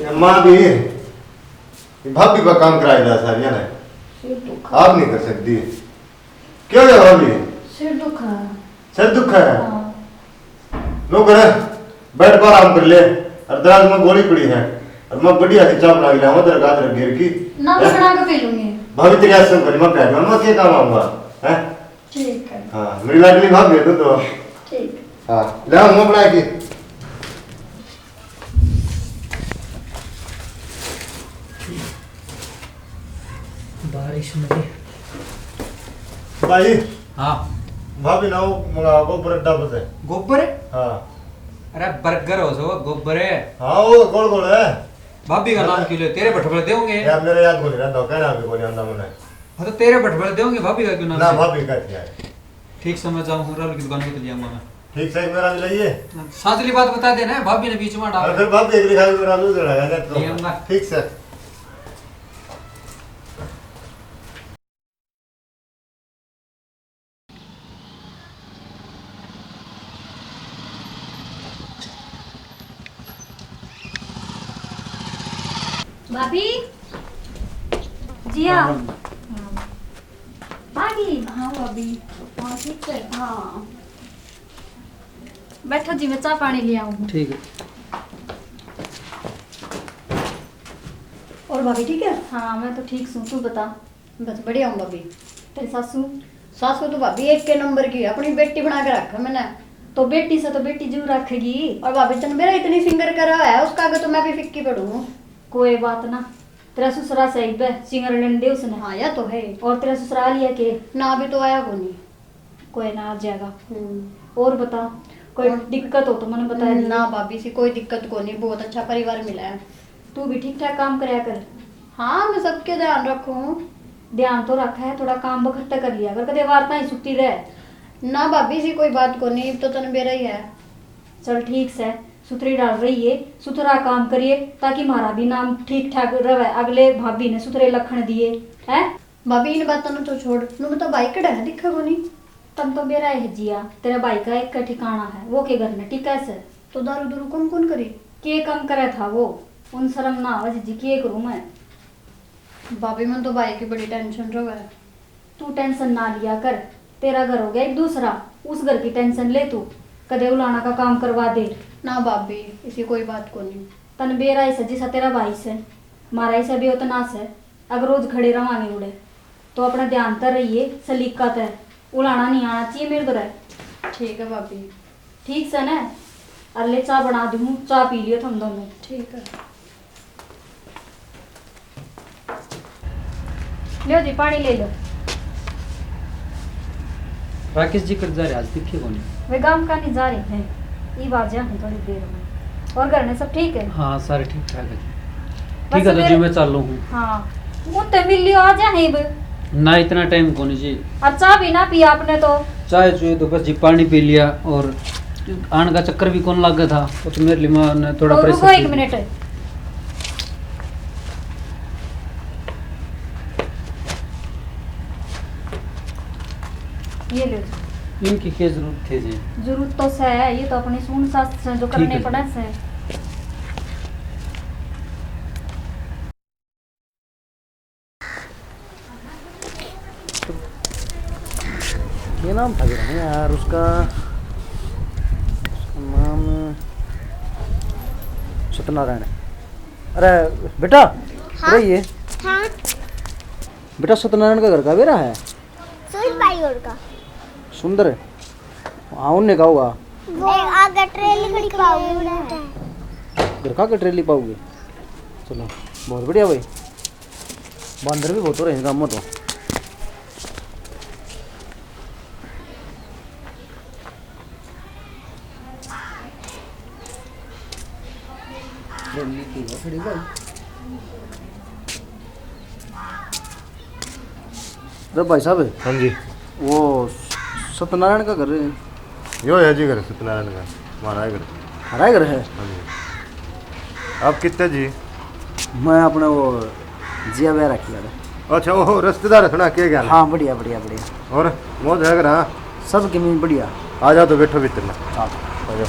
ये माँ भी, ये भाभी पर काम कराई जा सारियां ने। सिर दुखा। आप नहीं कर सकती। क्यों है भाभी? सिर दुखा है। सिर दुखा है? हाँ। लो करे, बैठ पर आराम कर ले। और दराज में गोली पड़ी है। और मैं बढ़िया सी चाय बना के लाऊंगा तेरे गाजर घेर की। ना, मैं हैं? बना के पी लूंगी। भाभी तेरी आसन करी, मैं बैठ, मैं के काम आऊंगा? हैं? ठीक है। हाँ, मेरी लाडली भाभी है तू तो। ठीक। हाँ, ले आओ, मैं बना के। बारिश में भाई। हाँ। भाभी ना वो मंगा गोबर अड्डा पर से। गोबर? हाँ। अरे बर्गर हो सो, गोबर है। हाँ, वो गोल गोल है। भाभी का नाम क्यों ले? तेरे बठबल देंगे। यार, मेरे याद को नहीं रहता, कहना भी कोई आंदा मने। हाँ, तो तेरे बठबल देंगे, भाभी का क्यों नाम ना, ले? भाभी का क्या है? ठीक से मैं जाऊँ, राहुल की दुकान पे चले जाऊँगा मैं। ठीक से मेरा भी लाइए। साजली बात बता देना, भाभी ने बीच में डाल। अरे फिर भाभी एक लिखा मेरा भी जड़ा है, नहीं तो। ठीक से। भाभी। जिया। हाँ। भाभी। हाँ भाभी। हाँ, ठीक है। हाँ। बैठो जी, मैं चाय पानी ले आऊँ। ठीक है। और भाभी ठीक है? हाँ, मैं तो ठीक सूं, तू बता। बस बढ़िया हूँ भाभी। तेरी सासू? सासू तो भाभी एक के नंबर की है, अपनी बेटी बना के रखा मैंने। तो बेटी से तो बेटी जरूर रखेगी। और भाभी तन मेरा इतनी फिंगर करा है, उसका आगे तो मैं भी फिक्की पड़ू हूँ। कोई बात ना, तेरा ससुरा सही बे, सिंगर लेने दे उसने। हाँ, या तो है। और तेरा ससुराल या के? ना, अभी तो आया कोनी। कोई ना, आ जाएगा। हम्म। और बता, कोई और दिक्कत हो तो मने बता दी। ना भाभी सी, कोई दिक्कत कोनी, बहुत अच्छा परिवार मिला है। तू भी ठीक ठाक काम करया कर। हाँ, मैं सबके ध्यान रखूँ। ध्यान तो रखा है, थोड़ा काम बखत तक कर लिया कर, कदे वार ताई सुती रह। ना भाभी सी, कोई बात कोनी, इब तो तन बेरा ही है। चल ठीक से, सुथरी डाल रही है, सुथरा काम करिए, ताकि म्हारा भी नाम ठीक ठाक रहे। अगले भाभी ने सुथरे लखण दिए, हैं? भाभी, इन बातों ने तो छोड़, नु बता भाई कड़ा है, दिखे कोनी। तन तो बेरा है जिया, तेरे भाई का एक का ठिकाना है, वो के घर में टिका से। तो दारू दूरू कम कौन करी? के कम करे था वो, उन शर्म ना आवे जी, के करूँ मैं? भाभी, मन तो भाई की बड़ी टेंशन रहे। तू टेंशन ना लिया कर, तेरा घर हो गया एक दूसरा, उस घर की टेंशन ले तू, कदे उलाना का काम करवा दे। ना भाभी, इसी कोई बात कोनी। तन बेरा ही सजी सा तेरा भाई से, मारा ही से भी उतना से, अगर रोज खड़े रवांगे उड़े, तो अपना ध्यान तर रहिए, सलीका तै, उलाना नहीं आना चाहिए मेरे तो रह। ठीक है भाभी। ठीक से ना, अरे ले चाय बना दूँ, चाय पी लियो तुम दोनों। ठीक है। लो जी, पानी ले लो। राकेश जी कट जा रहे, आज दिखे कोनी। वे गांव का नहीं जा रहे हैं, ई बाजा हैं थोड़ी देर में। और घर में सब ठीक है? हाँ, सारे ठीक ठाक है जी। बस ठीक है, तो जी मेरे मैं चालू हूँ। हाँ, वो तो मिल लियो, आ जा है। ना, इतना टाइम कोनी जी। और चाय भी ना पी आपने तो। चाय चुए तो बस जी, पानी पी लिया और आने का चक्कर भी कौन लगा था, वो तो मेरे लिए मैं थोड़ा तो रुको परेशान एक थी। मिनट। ये ले। इनकी क्या जरूरत थी जी? जरूरत तो से है, ये तो अपनी सून सास से जो ठीक करने है जी। पड़े से। ये नाम था भी नहीं यार उसका, उसका नाम सत्यनारायण। अरे बेटा, हाँ? अरे ये हाँ। बेटा, सत्यनारायण का घर का बेरा है? सुंदर भाई और का। सुंदर? हाँ, उनने का होगा। वो आगे ट्रेली खड़ी पाओगे उड़े। घर का आगे ट्रेली पाओगे? चलो, बहुत बढ़िया भाई। बंदर भी बहुत हो रहे हैं गाँव में तो। अरे भाई साहब। हाँ जी। वो सत्यनारायण का घर है? यो है जी घर सत्यनारायण का, हमारा ही घर। हमारा ही घर है? हाँ जी। आप कितने जी? मैं अपने वो जिया ब्याह रखी है। अच्छा, वो रिश्तेदार सुना के गया? हाँ, बढ़िया, बढ़िया, बढ़िया। और मौज है घर? हाँ। सब किमी बढ़िया। आ जाओ तो बैठो भीतर में। हाँ। आ जाओ।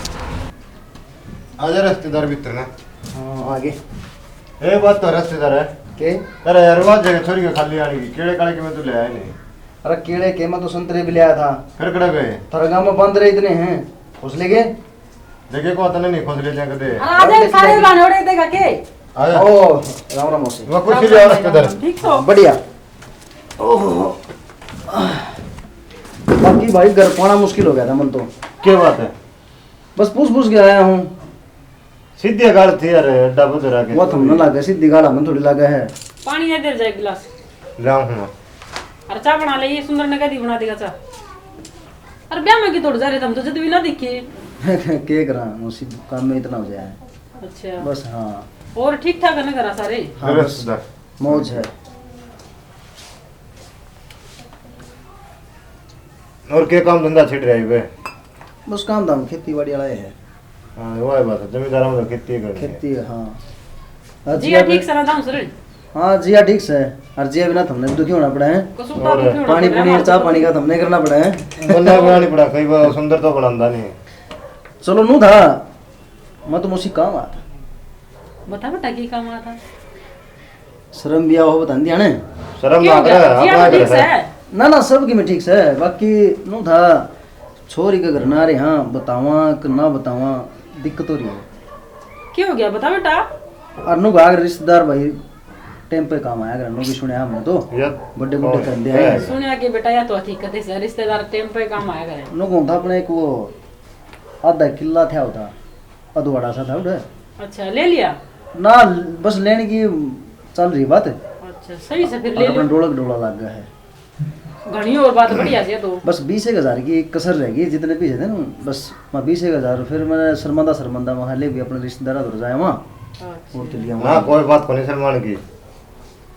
आजा रिश्तेदार भीतर ना। हाँ, आ गए। ए, बात तो रिश्तेदार है। के? अरे यार, बात जगह छोरी के खाली आने की, केड़े काले के मैं तो ले आया नहीं। अरे केड़े के, मैं तो संतरे भी ले आया था। फिर कड़े गए? थारे गांव में बंदर इतने हैं, खोस ले गए? देखे को तने नहीं खोस ले जाए कदे। आ जा, सारे लाने उड़े देगा के? आजा। ओ, राम राम मौसी। वाह, खुशी ले रिश्तेदार। ठीक तो? बढ़िया। ओहो। बाकी भाई घर पाना मुश्किल हो गया था मन तो। क्या बात है? बस पूछ पूछ के आया हूँ। सीधी गाल थी यार, अड्डा बदरा के। वो थमने लगा, सीधी गाल हमें थोड़ी लगा है। पानी इधर जाए गिलास। लाऊं हूँ। अरे चाय बना ले, ये सुंदर ने कह दी बना देगा चाय। अरे ब्याह में की तोड़ जा रहे, हम तो जद भी ना दिखे। के करा, मौसी, काम में इतना हो जाए। अच्छा। बस, हाँ। और ठीक ठाक है ना घरा सारे? हाँ, अरे बस, सुधा। मौज है। और के काम धंधा छिड़ रहा है बे? बस काम धाम खेती बाड़ी वाला है। हाँ, वो है बात है, जमींदारा में तो खेती ही करनी है। खेती, हाँ। और जिया जिया ठीक भी से ना दाम सर? हाँ, जिया ठीक से। और जिया बिना तो हमने भी दुखी होना पड़ा है। कसूता और दुखी होना पानी पड़ा है, पुनी, हमारे चाय को पानी का तो हमने करना पड़ा है। बंदा बनानी पड़ा, कई बार सुंदर तो बनांदा नहीं। चलो, नू था, मैं तो मौसी काम आता। बता बेटा, की काम आता? शर्म भी आओ, बता दिया ने। शर्म क्यों ना करे, क्या? जिया अपना तो ठीक घर से है। है। ना, ना, सब की में ठीक से, बाकी नू था, छोरी के घर ना रहे, हाँ, बतावा कि ना बतावा, दिक्कत हो रही है। क्यों हो गया, बता बेटा। और नू भाग रिश्तेदार भाई, टाइम पे काम आया कर, नू भी सुनया हमने तो। यार, बड़े बड़े और कंधे है। आए। सुनया कि बेटा, या तो हकीकत है, रिश्तेदार टाइम पे काम आया करे। नू कौन था अपने एक वो आधा किला था होता, अधवाड़ा सा था उधर। अच्छा, ले लिया? ना, बस लेने की चल रही बात। अच्छा, सही से फिर और ले अपना लो। डोलक डोला लग गया है। घणी और बात बढ़िया से तो। बस बीस एक हजार की कसर रह गई, जितने पीछे थे ना, बस मैं बीस एक हजार, फिर मैंने शर्मांदा शर्मांदा वहाँ ले भी अपने रिश्तेदार उधर जाया वहाँ। अच्छा। और तो लिया ना, वहाँ। कोई बात को नहीं शर्माने की।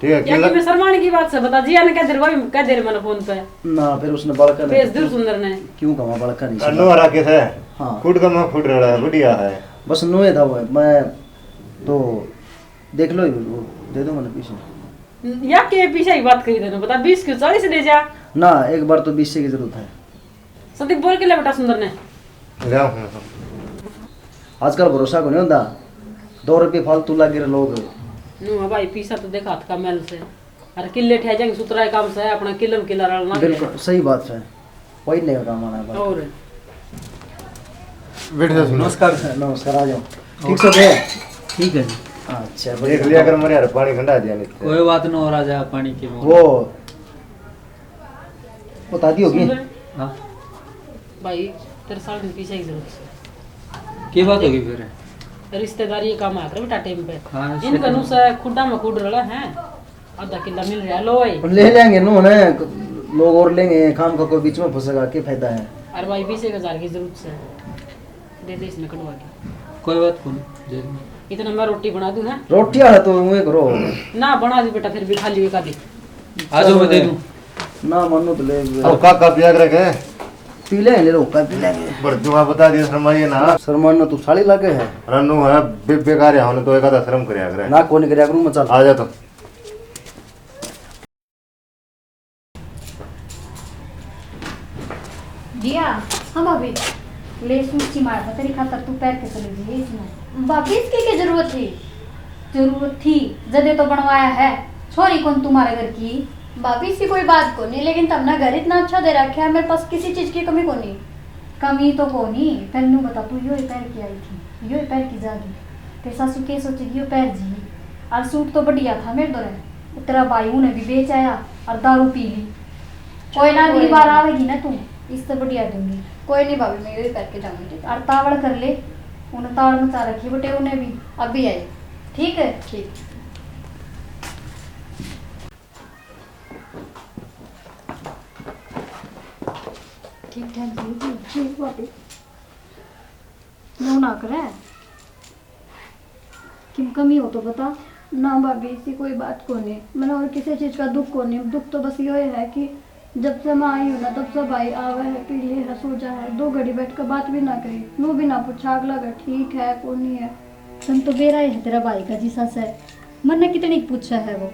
ठीक है, या किला कि मैं शर्माने की बात से बता जी, यानी कह दे भाई, कह दे मैंने फोन पे। ना, फिर उसने बालका ने भेज दूर सुंदर ने। क्यों कमा बालका नहीं सुंदर? नोहरा के है। हाँ। खुद का मैं खुद रहा है, बढ़िया है। बस नोए था वो, मैं तो देख लो, वो दे दो मैंने पीछे। या के पीछे ही बात करी देना, बता बीस क्यों, चालीस ले जा। ना, एक बार तो बीस से की जरूरत है। सदिक बोल के ले बेटा सुंदर ने। ले आओ। आजकल भरोसा को नहीं होता, दो रुपये फालतू लागे रे लोग। नु है भाई, पीसा तो देख हाथ का मैल से। अरे किले ठह जाएंगे, सुतरा काम से, अपना किले में किला रलना है। बिल्कुल सही बात है, वही नहीं काम आना है। और बैठ जा सुंदर। नमस्कार। नमस्कार, आ जाओ। ठीक से थे? ठीक है जी। अच्छा, देख बढ़िया। लिया कर, मेरे यार पानी ठंडा दिया नहीं। कोई बात ना, और आ जा पानी की वो। बता दी होगी। सुन बे। हाँ। भाई, तेरे साथ में पीछे की जरूरत है। की बात होगी फिर? रिश्तेदारी ये काम आकर बेटा टाइम पे। हाँ, इनका रिश्तेदारी। नुसा खुड्डा में खुड रला है, आधा किला मिल रहा, लो भाई। ले लेंगे नू ने, लोग और लेंगे, काम का कोई बीच में फंसेगा, क्या फायदा है? अरे भाई, बीस एक हजार की जरूरत है। दे दे इसमें कटवा के। कोई बात कोनी, दे दूंगा। इतना मैं रोटी बना दूं, हैं? रोटियां है तो यूं करो। ना, बना दी बेटा, फिर भी खा लियो एक आधी। आ जाओ, मैं दे दूं। ना, मन्नू तो ले। अब काका पिया करे के? पी ले, ले लो, का पी लेंगे। बड़ दुआ बता दिया, शर्माइए ना। शर्मा ना, तू साली लागे है। रन्नू है, बे-, बेकार है, हमने तो एक आधा शर्म करया करे। ना, कोनी करया करूं मैं, चल। आ जा तो। जिया, हाँ भाभी। ले सूट सी मार था तेरी खातर, तू पहन के चली जाइए इसमें। भाभी, इसकी क्या जरूरत थी? जरूरत थी, जदे तो बनवाया है। छोरी कौन तुम्हारे घर की? भाभी, इसकी कोई बात को नहीं, लेकिन तुमने घर इतना अच्छा दे रखा है, मेरे पास किसी चीज की कमी को नहीं। कमी तो को नहीं, पहले न्यू बता, तू यो ही पहन के आई थी, यो ही पहन के जागी। तेरी सासू के सोचेगी, यो पहन जी। और सूट तो बढ़िया था मेरे दौरे, तेरा भाई उन्हें भी बेच आया और दारू पी ली। कोई ना, अगली बार आवेगी ना तू, इससे बढ़िया दूंगी। कोई नहीं भाभी, मैं यही करके जाऊंगी। और तावड़ कर ले, उन्हें तावड़ मचा रखी बटे, उन्हें भी अभी आई। ठीक है? ठीक। ठीक ठाक जी, जी। ठीक भाभी। नो ना करे। किम कमी हो तो बता। ना भाभी, इसी कोई बात कोनी। मैंने और किसी चीज का दुख कोनी। दुख तो बस यो है कि जब से मैं आई हूँ ना, तब से भाई आवे है, पी ले है, सो जा है, दो घड़ी बैठ कर बात भी ना करी, नू भी ना पूछा अगला घर ठीक है, कोनी है। तन तो बेरा ही है तेरा भाई का जिसा से। मन्ने कितनी पूछा है वो।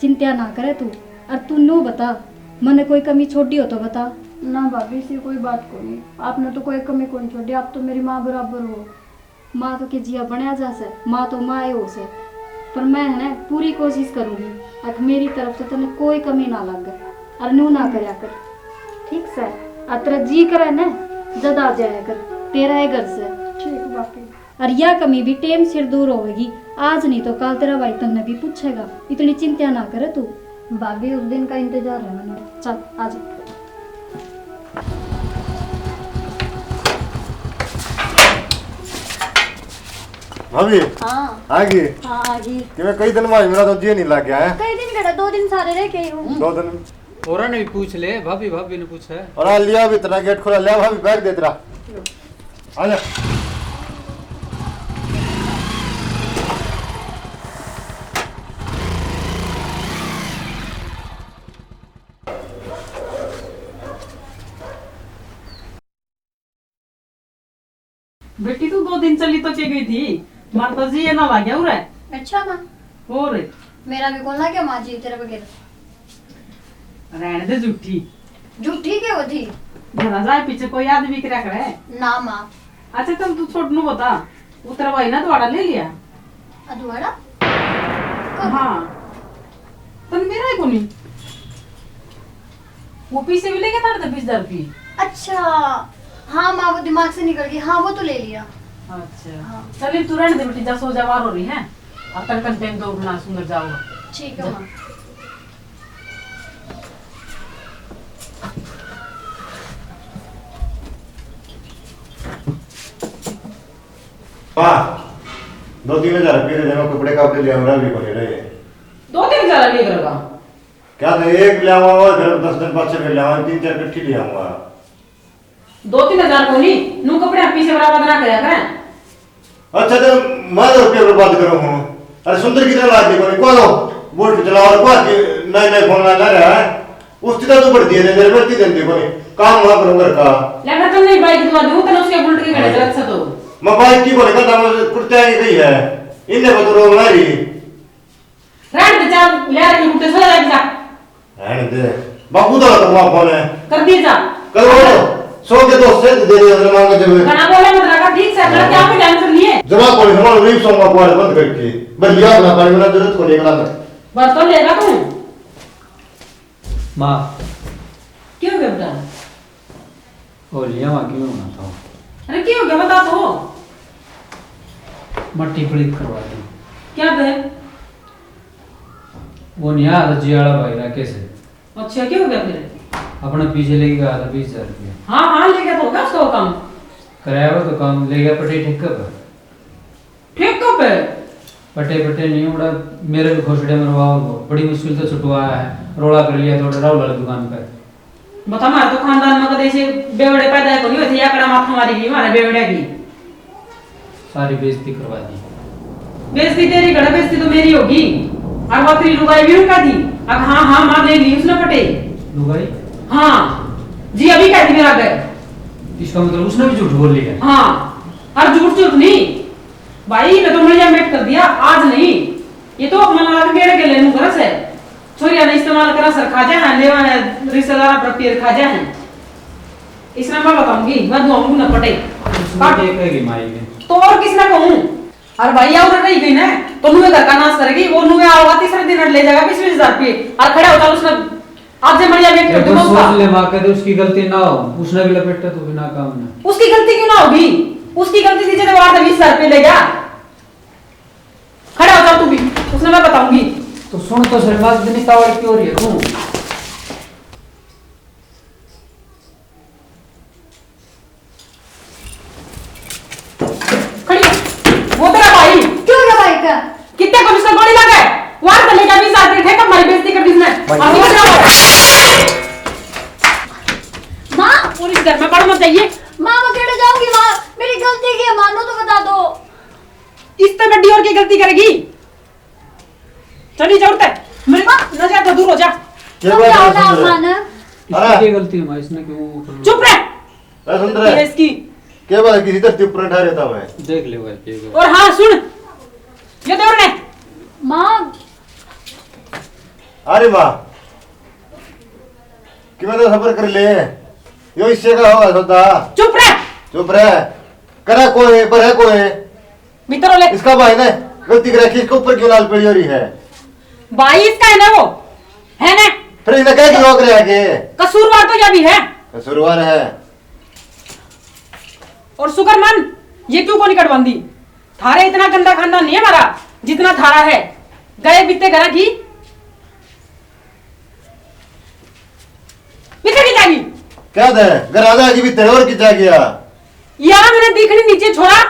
चिंता ना करे तू। और तू नू बता, मन्ने कोई कमी छोड़ी हो तो बता। ना भाभी, इसी कोई बात कोनी। आपने तो कोई कमी कोनी छोड़ी, आप तो मेरी माँ बराबर हो। माँ तो के जिया बनया जा सै, माँ तो माँ ए हो सै, पर मैं है ना पूरी कोशिश करूँगी अक मेरी तरफ से तन्ने कोई कमी ना लागे। अर न्यू ना करया कर, ठीक सै? अर तेरा जी करे ना, जद आ जाया कर, तेरा ए घर सै। ठीक बाकी। अर या कमी भी टेम सिर दूर होवेगी, आज नहीं तो काल तेरा भाई तन्ने भी पूछेगा। इतनी चिंता ना करे तू। भाभी, उस दिन का इंतजार है मन्ने। चल, आ जा। भाभी, हाँ। आ गई? हाँ, आ गई। कि मैं कई दिन बाद मेरा तो जी नहीं लग गया है। कई दिन केड़ा, दो दिन सारे रह के आई हूँ। दो दिन? और ने भी पूछ ले, भाभी, भाभी ने पूछा है। और आ लिया भी तेरा गेट खोला, ले भाभी, बैग दे तेरा। आ जा। बेटी, तू दो दिन चली तो के गई थी, मार तो जी ये ना लाग्या उरे। अच्छा माँ। और? मेरा भी कौन लाग्या माँ जी तेरे बगैर। रहने दे झूठी। झूठी के होती? घरा जाए पीछे कोई आदमी करा करे। ना माँ। अच्छा चल, तू छोड़ नू बता, उतरा भाई ना दोबारा ले लिया। अधवाड़ा? कब? हाँ। तन मेरा ही कोनी। वो पीछे भी लेके तार दे बीस हजार रुपये। अच्छा। हाँ माँ, वो दिमाग से निकल गई। हाँ, वो तो ले लिया। अच्छा। हाँ। चल, तू रहने दे बेटी, जा सो जा, वार हो रही है। अब तक तन टाइम तो उठना सुंदर जाओगा। ठीक है जा। माँ। वाह, दो तीन हजार रुपये दे देना, कपड़े कापड़े ले आऊंगा, भी बने रहे। दो तीन हजार नहीं करेगा। क्या था, एक ले आऊंगा और फिर दस दिन बाद से फिर ले आऊंगा, तीन चार इकट्ठी ले आऊंगा। दो तीन हजार को नहीं, नू कपड़े आप पीछे बराबर ना करया करें। अच्छा, तो मैं तो रुपये बर्बाद करूँ हूँ। अरे सुंदर की तरह लाग दे कोनी, को बोल्ट चला और को के नए नए फोन ला रहा है। उसकी तो तू बढ़ती है, मेरे बढ़ती देते कोनी। काम वहाँ करूँ घर का। ले मैं तो नहीं बाइक दुआ दूँ, तने उसके बुलेट की घड़े जरूरत से तो। मैं बाइक की बोले का दाम कुर्ते आई गई है। इन्हें बदलो मारी। रहने दे, जा, ले आ, ये बुड्ढे सो जाएगी, जा। रहने दे। बापू तो करूँगा फोन है। कर दिए जा। करो तो। सौ के दो से दे दे, हमने मांगे जब। घना बोले मत रखा, ठीक से, गलत यहाँ पे टेंशन नहीं है। जवाब कौन है? हमारा रीप सॉन्ग का बंद करके। बस लिया अपना पानी, मेरा जरूरत को नहीं करना। बर्तन लेगा तू? माँ। क्यों बेटा? ओ लिया माँ, क्यों होना था? अरे क्यों हो गया, बता तो। मट्टी पलीत करवा दी। क्या बे? वो नहीं आ रहा जी वाला भाई राकेश है। अच्छा, क्या हो गया फिर? अपने पीछे लेके गया था बीस हजार रुपया। हाँ, हाँ, लेके तो होगा उसका वो काम। कराया वो तो काम, ले गया पटे ठेके पर। ठेके पे? पटे, पटे नहीं उड़ा, मेरे भी खोसड़े मरवाओ, बड़ी मुश्किल से छुटवाया है, रोला कर लिया थोड़ा राहुल वाली दुकान पे। बता, मारे तो खानदान में कदे से बेवड़े पैदा है कोनी होते, या कड़ा माथा मारी गई मारे बेवड़े की। सारी बेइज्जती करवा दी। बेइज्जती तेरी कड़ा, बेइज्जती तो मेरी होगी। और वो तेरी लुगाई भी रुका दी। अब हाँ, हाँ, माँ दे ली उसने पटे। लुगाई? हाँ। जी, अभी कह दी मेरा आगे। इसका मतलब उसने भी झूठ बोल लिया? हाँ। और झूठ झूठ नहीं। भाई, मैं तो मरिया मेट कर दिया, आज नहीं। ये तो मन लगा के मेरे गेले नू करस है। छोरिया ने इस्तेमाल करा सर खा जा है, लेवा है, रिश्तेदार पर पेड़ खा जा है। इसने मैं बताऊंगी, मैं दुआऊंगी ना पटे। उसने देखेगी माई ने। तो और किसने कहूं? और भाई, और रही गई ना, तो नुए घर का नाश करेगी, वो नुए आओगा तीसरे दिन ले जाएगा बीस बीस हजार रुपये, और खड़ा होता उसने आज से मरिया मेट कर दूंगा उसका। सोच ले माँ, कहते उसकी गलती ना हो, उसने भी लपेटा तो बिना काम ना। उसकी गलती क्यों ना होगी? उसकी गलती थी जब आठ बीस हजार रुपये ले गया। खड़ा हो जा तू भी, उसने मैं बताऊंगी। तो सुन तो सर, मैं इतनी तावड़ क्यों रही है तू? खड़ी हो। वो तेरा भाई। क्यों हो गया भाई का? कितने को इसका गोली लगा है? वार कर लेगा बीस हजार रुपये, ठेका मारी बेइज्जती कर दी इसने। भाई। और वो तेरा भाई। माँ। और इस घर में बड़ मत जाइए। माँ, मैं केड़े जाऊंगी माँ? मेरी गलती की है, मानो तो बता दो। इससे बड़ी और की गलती करेगी? चली जा उठते। मेरी नजर तो दूर हो जा। क्या बात है, सुंदर? इसकी अरे। क्या गलती है माँ, इसने क्यों वो कर लिया? चुप रह। ए, सुंदर। ये इसकी। क्या बात है, किसी धरती ऊपर उठा रहता है? देख ले भाई, क्या बात। और हाँ, सुन, ये देवर ने। माँ। अरे माँ, कि मैं तो सबर कर ले, यो इससे का होगा सौदा। चुप रह। चुप रह। करे कोई, बरे कोई। भीतर हो ले। इसका भाई ने गलती कर रखी, इसके ऊपर क्यों लाल पड़ी हो रही है? भाई इसका है ना वो, है ना? फिर इसने कह के रोक रहे हैं कि कसूरवार तो यह भी है। कसूरवार है। और शुक्र मन, ये क्यों को नहीं कटवांदी? थारे इतना गंदा खानदान नहीं है हमारा, जितना थारा है। गए बीते घरा की भीतर की जागी। क्या दे? घर आ जाएगी भीतर, और की जागी आ? या मैंने दिखनी नीचे छोरा,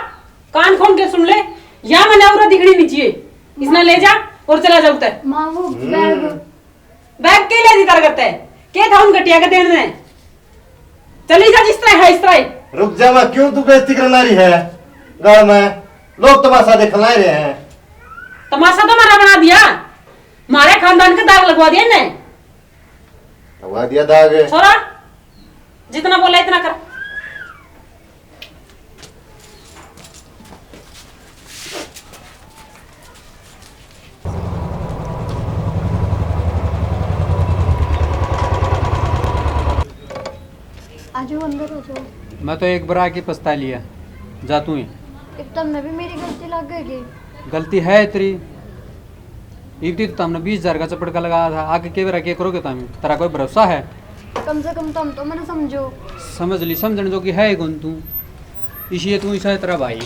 कान खोल के सुन ले, या मैंने और दिखनी नीचे। इसने ले जा और चला जा उतर। माँ, वो हम्म। बैग। बैग के ले दी तार करते? के था उन घटिया के देण ने? चली जा जिस तरह है इस तरह ही। रुक जा, मैं क्यों तू बेइज्जती करना रही है? गांव में लोग तमाशा देखना रहे हैं। तमाशा तो मारा बना दिया, मारे खानदान के दाग लगवा दिए ने। लगवा दिया दाग। छोरा, जितना बोला इतना कर। आ जाओ, अंदर हो जाओ। मैं तो एक बार आके पछता लिया, जा तू ही। इब तमने भी मेरी गलती लग गई। गलती है तेरी, इब तो तमने बीस हजार का चपड़का लगाया था, आगे के बेरा के करोगे तम? तेरा कोई भरोसा है? कम से कम तम तो मने समझो। समझ ली, समझण जोगी है ही कौन तू, इसलिए तू इसा तेरा भाई।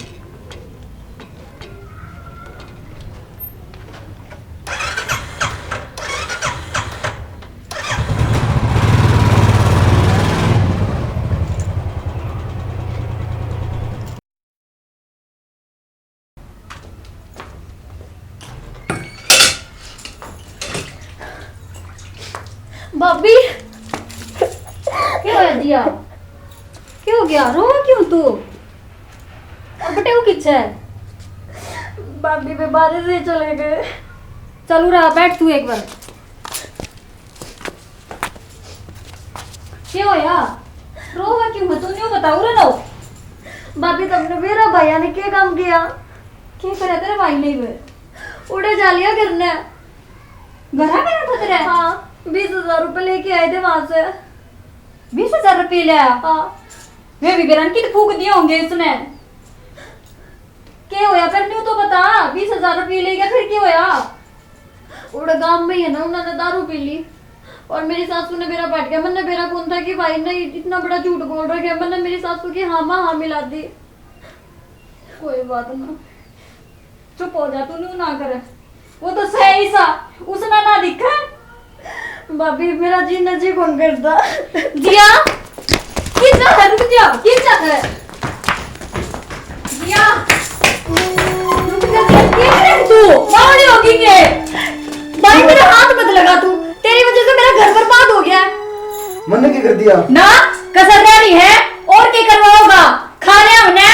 भाभी, क्या हो दिया? क्या हो गया? रो क्यों तू? और बेटे वो किच्छे है? भाभी, वे बाहर से चले गए। चल उरा, बैठ तू एक बार। क्या होया? रोवा क्यों है? तू न्यू बता, उरे लो। भाभी, तमने मेरा भाइया ने क्या काम किया? क्या करे तेरे भाई ने वे? उड़े जा लिया घर ने। घर आ गया था तेरे? हाँ, बीस हजार रुपए लेके आए थे वहां से। बीस हजार रुपये ले आया? हाँ। वे भी बेरा ने कित फूक दिए होंगे इसने। के होया फिर, न्यू तो बता, बीस हजार रुपये ले गया, फिर के होया? उड़े गांव में ही है ना, उन्होंने दारू पी ली और मेरी सासू ने बेरा पाट गया। मैंने बेरा कौन था कि भाई ने इतना बड़ा झूठ बोल रखा है। मैंने मेरी सासू की हाँ माँ हाँ मिला दी। कोई बात ना, चुप हो जा, तू न्यू ना कर। वो तो सही सा, उसने ना दिखा। भाभी, मेरा जीना जी कौन करता। जिया, किस जा है? रुक जा, किस जा है? जिया, रुक जा, जिया, क्या करे तू? बावड़ी होगी के? भाई, मेरा हाथ मत लगा तू, तेरी वजह से मेरा घर बर्बाद हो गया है। मैंने क्या कर दिया? ना, कसर रह रही है, और क्या करवाओगा? खा लिया हमने।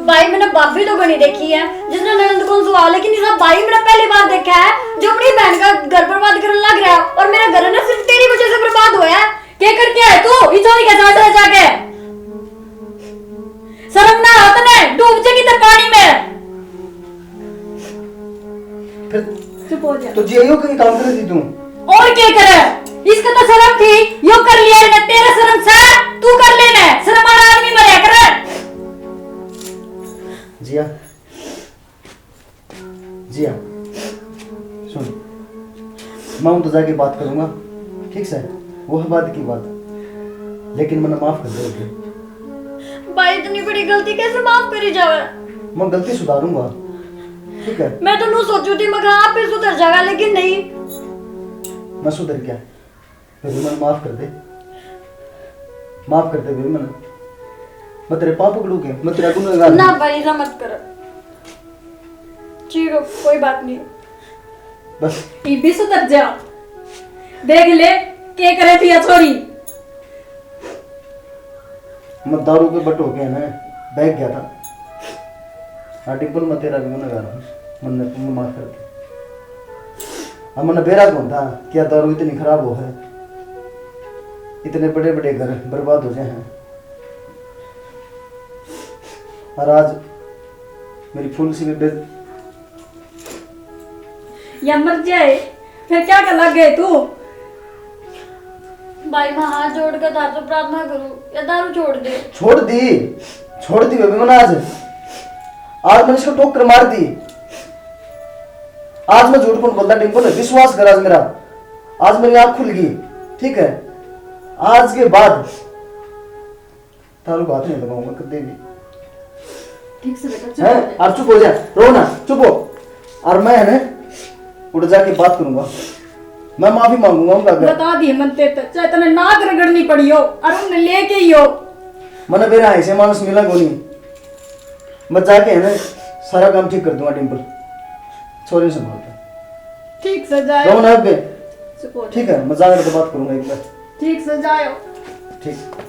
भाई, मैंने भाभी तो घणी देखी है, जिसने ननद को सुहा, लेकिन इसा भाई मैंने पहली बार देखा है जो अपनी बहन का घर बर्बाद करने लग रहा है। और मेरा घर ना सिर्फ तेरी वजह से बर्बाद हुआ है। क्या करके आए तू इस छोरी के साथ रह जाके? शर्म ना हो तने, डूब जाएगी तो पानी में। फिर चुप हो जा। तो जी, यो कहीं काम करे थी तू? और के करे? इसका तो शर्म थी, यो कर लिया रे, तेरा शर्म से तू कर लेना, शर्म वाला आदमी मरया करे। जिया, जिया, सुन, मैं तो जाके बात करूंगा, ठीक से? वो है बाद की बात, लेकिन मैंने माफ कर दे। भाई, इतनी बड़ी गलती कैसे माफ करी जावे? मैं गलती सुधारूंगा, ठीक है? मैं तो न्यू सोचू थी, मैं कहा आप भी सुधर जाएगा, लेकिन नहीं। मैं सुधर गया। बेबी, मैंने माफ कर दे, माफ कर दे बेबी, मैंने, मैं तेरे पाँव पकड़ू के, मैं तेरा गुनहगार ना हूँ। भाई, ऐसा मत कर। ठीक है, कोई बात नहीं। बस। ये भी सुधर जा। देख ले, के करे थी या छोरी। मैं दारू के बट होके ना बह गया था। हाँ डिम्पल, मैं तेरा भी गुनहगार हूँ, मन्ने तू माफ कर दे। अब मन्ने बेरा कौन था कि या दारू इतनी खराब हो है, इतने बड़े बड़े घर बर्बाद हो जाए हैं। और आज मेरी फूल सी बेबे या मर जाए, फिर क्या कर लग गए तू? भाई, मैं हाथ जोड़ के थारे से प्रार्थना करूं, या दारू छोड़ दे। छोड़ दी, छोड़ दी बेबी मैंने आज। आज मैंने इसको टोकर मार दी। आज मैं झूठ कौन बोलता डिम्पल, विश्वास कर आज मेरा। आज मेरी आंख खुल गई, ठीक है? आज के बाद तारू बात नहीं लगाऊंगा कदे भी। ठीक से बेटा, चुप हैं? हो जा। और चुप हो जा, रो ना, चुप हो। और मैं है ना, उड़ जाके बात करूंगा, मैं माफी मांगूंगा उनका आगे। बता दिए मन ते तो, चाहे तने नाक रगड़नी पड़ी हो, और उन्हें लेके ही हो। मने बेरा ऐसे मानस मिला कोनी। मैं जाके है ना, सारा काम ठीक कर दूंगा डिम्पल। छोरी से बोलता। ठीक से जाए। रो ना अबे। ठीक है, मैं जाकर तो बात करूंगा एक बार। ठीक से जायो। ठीक।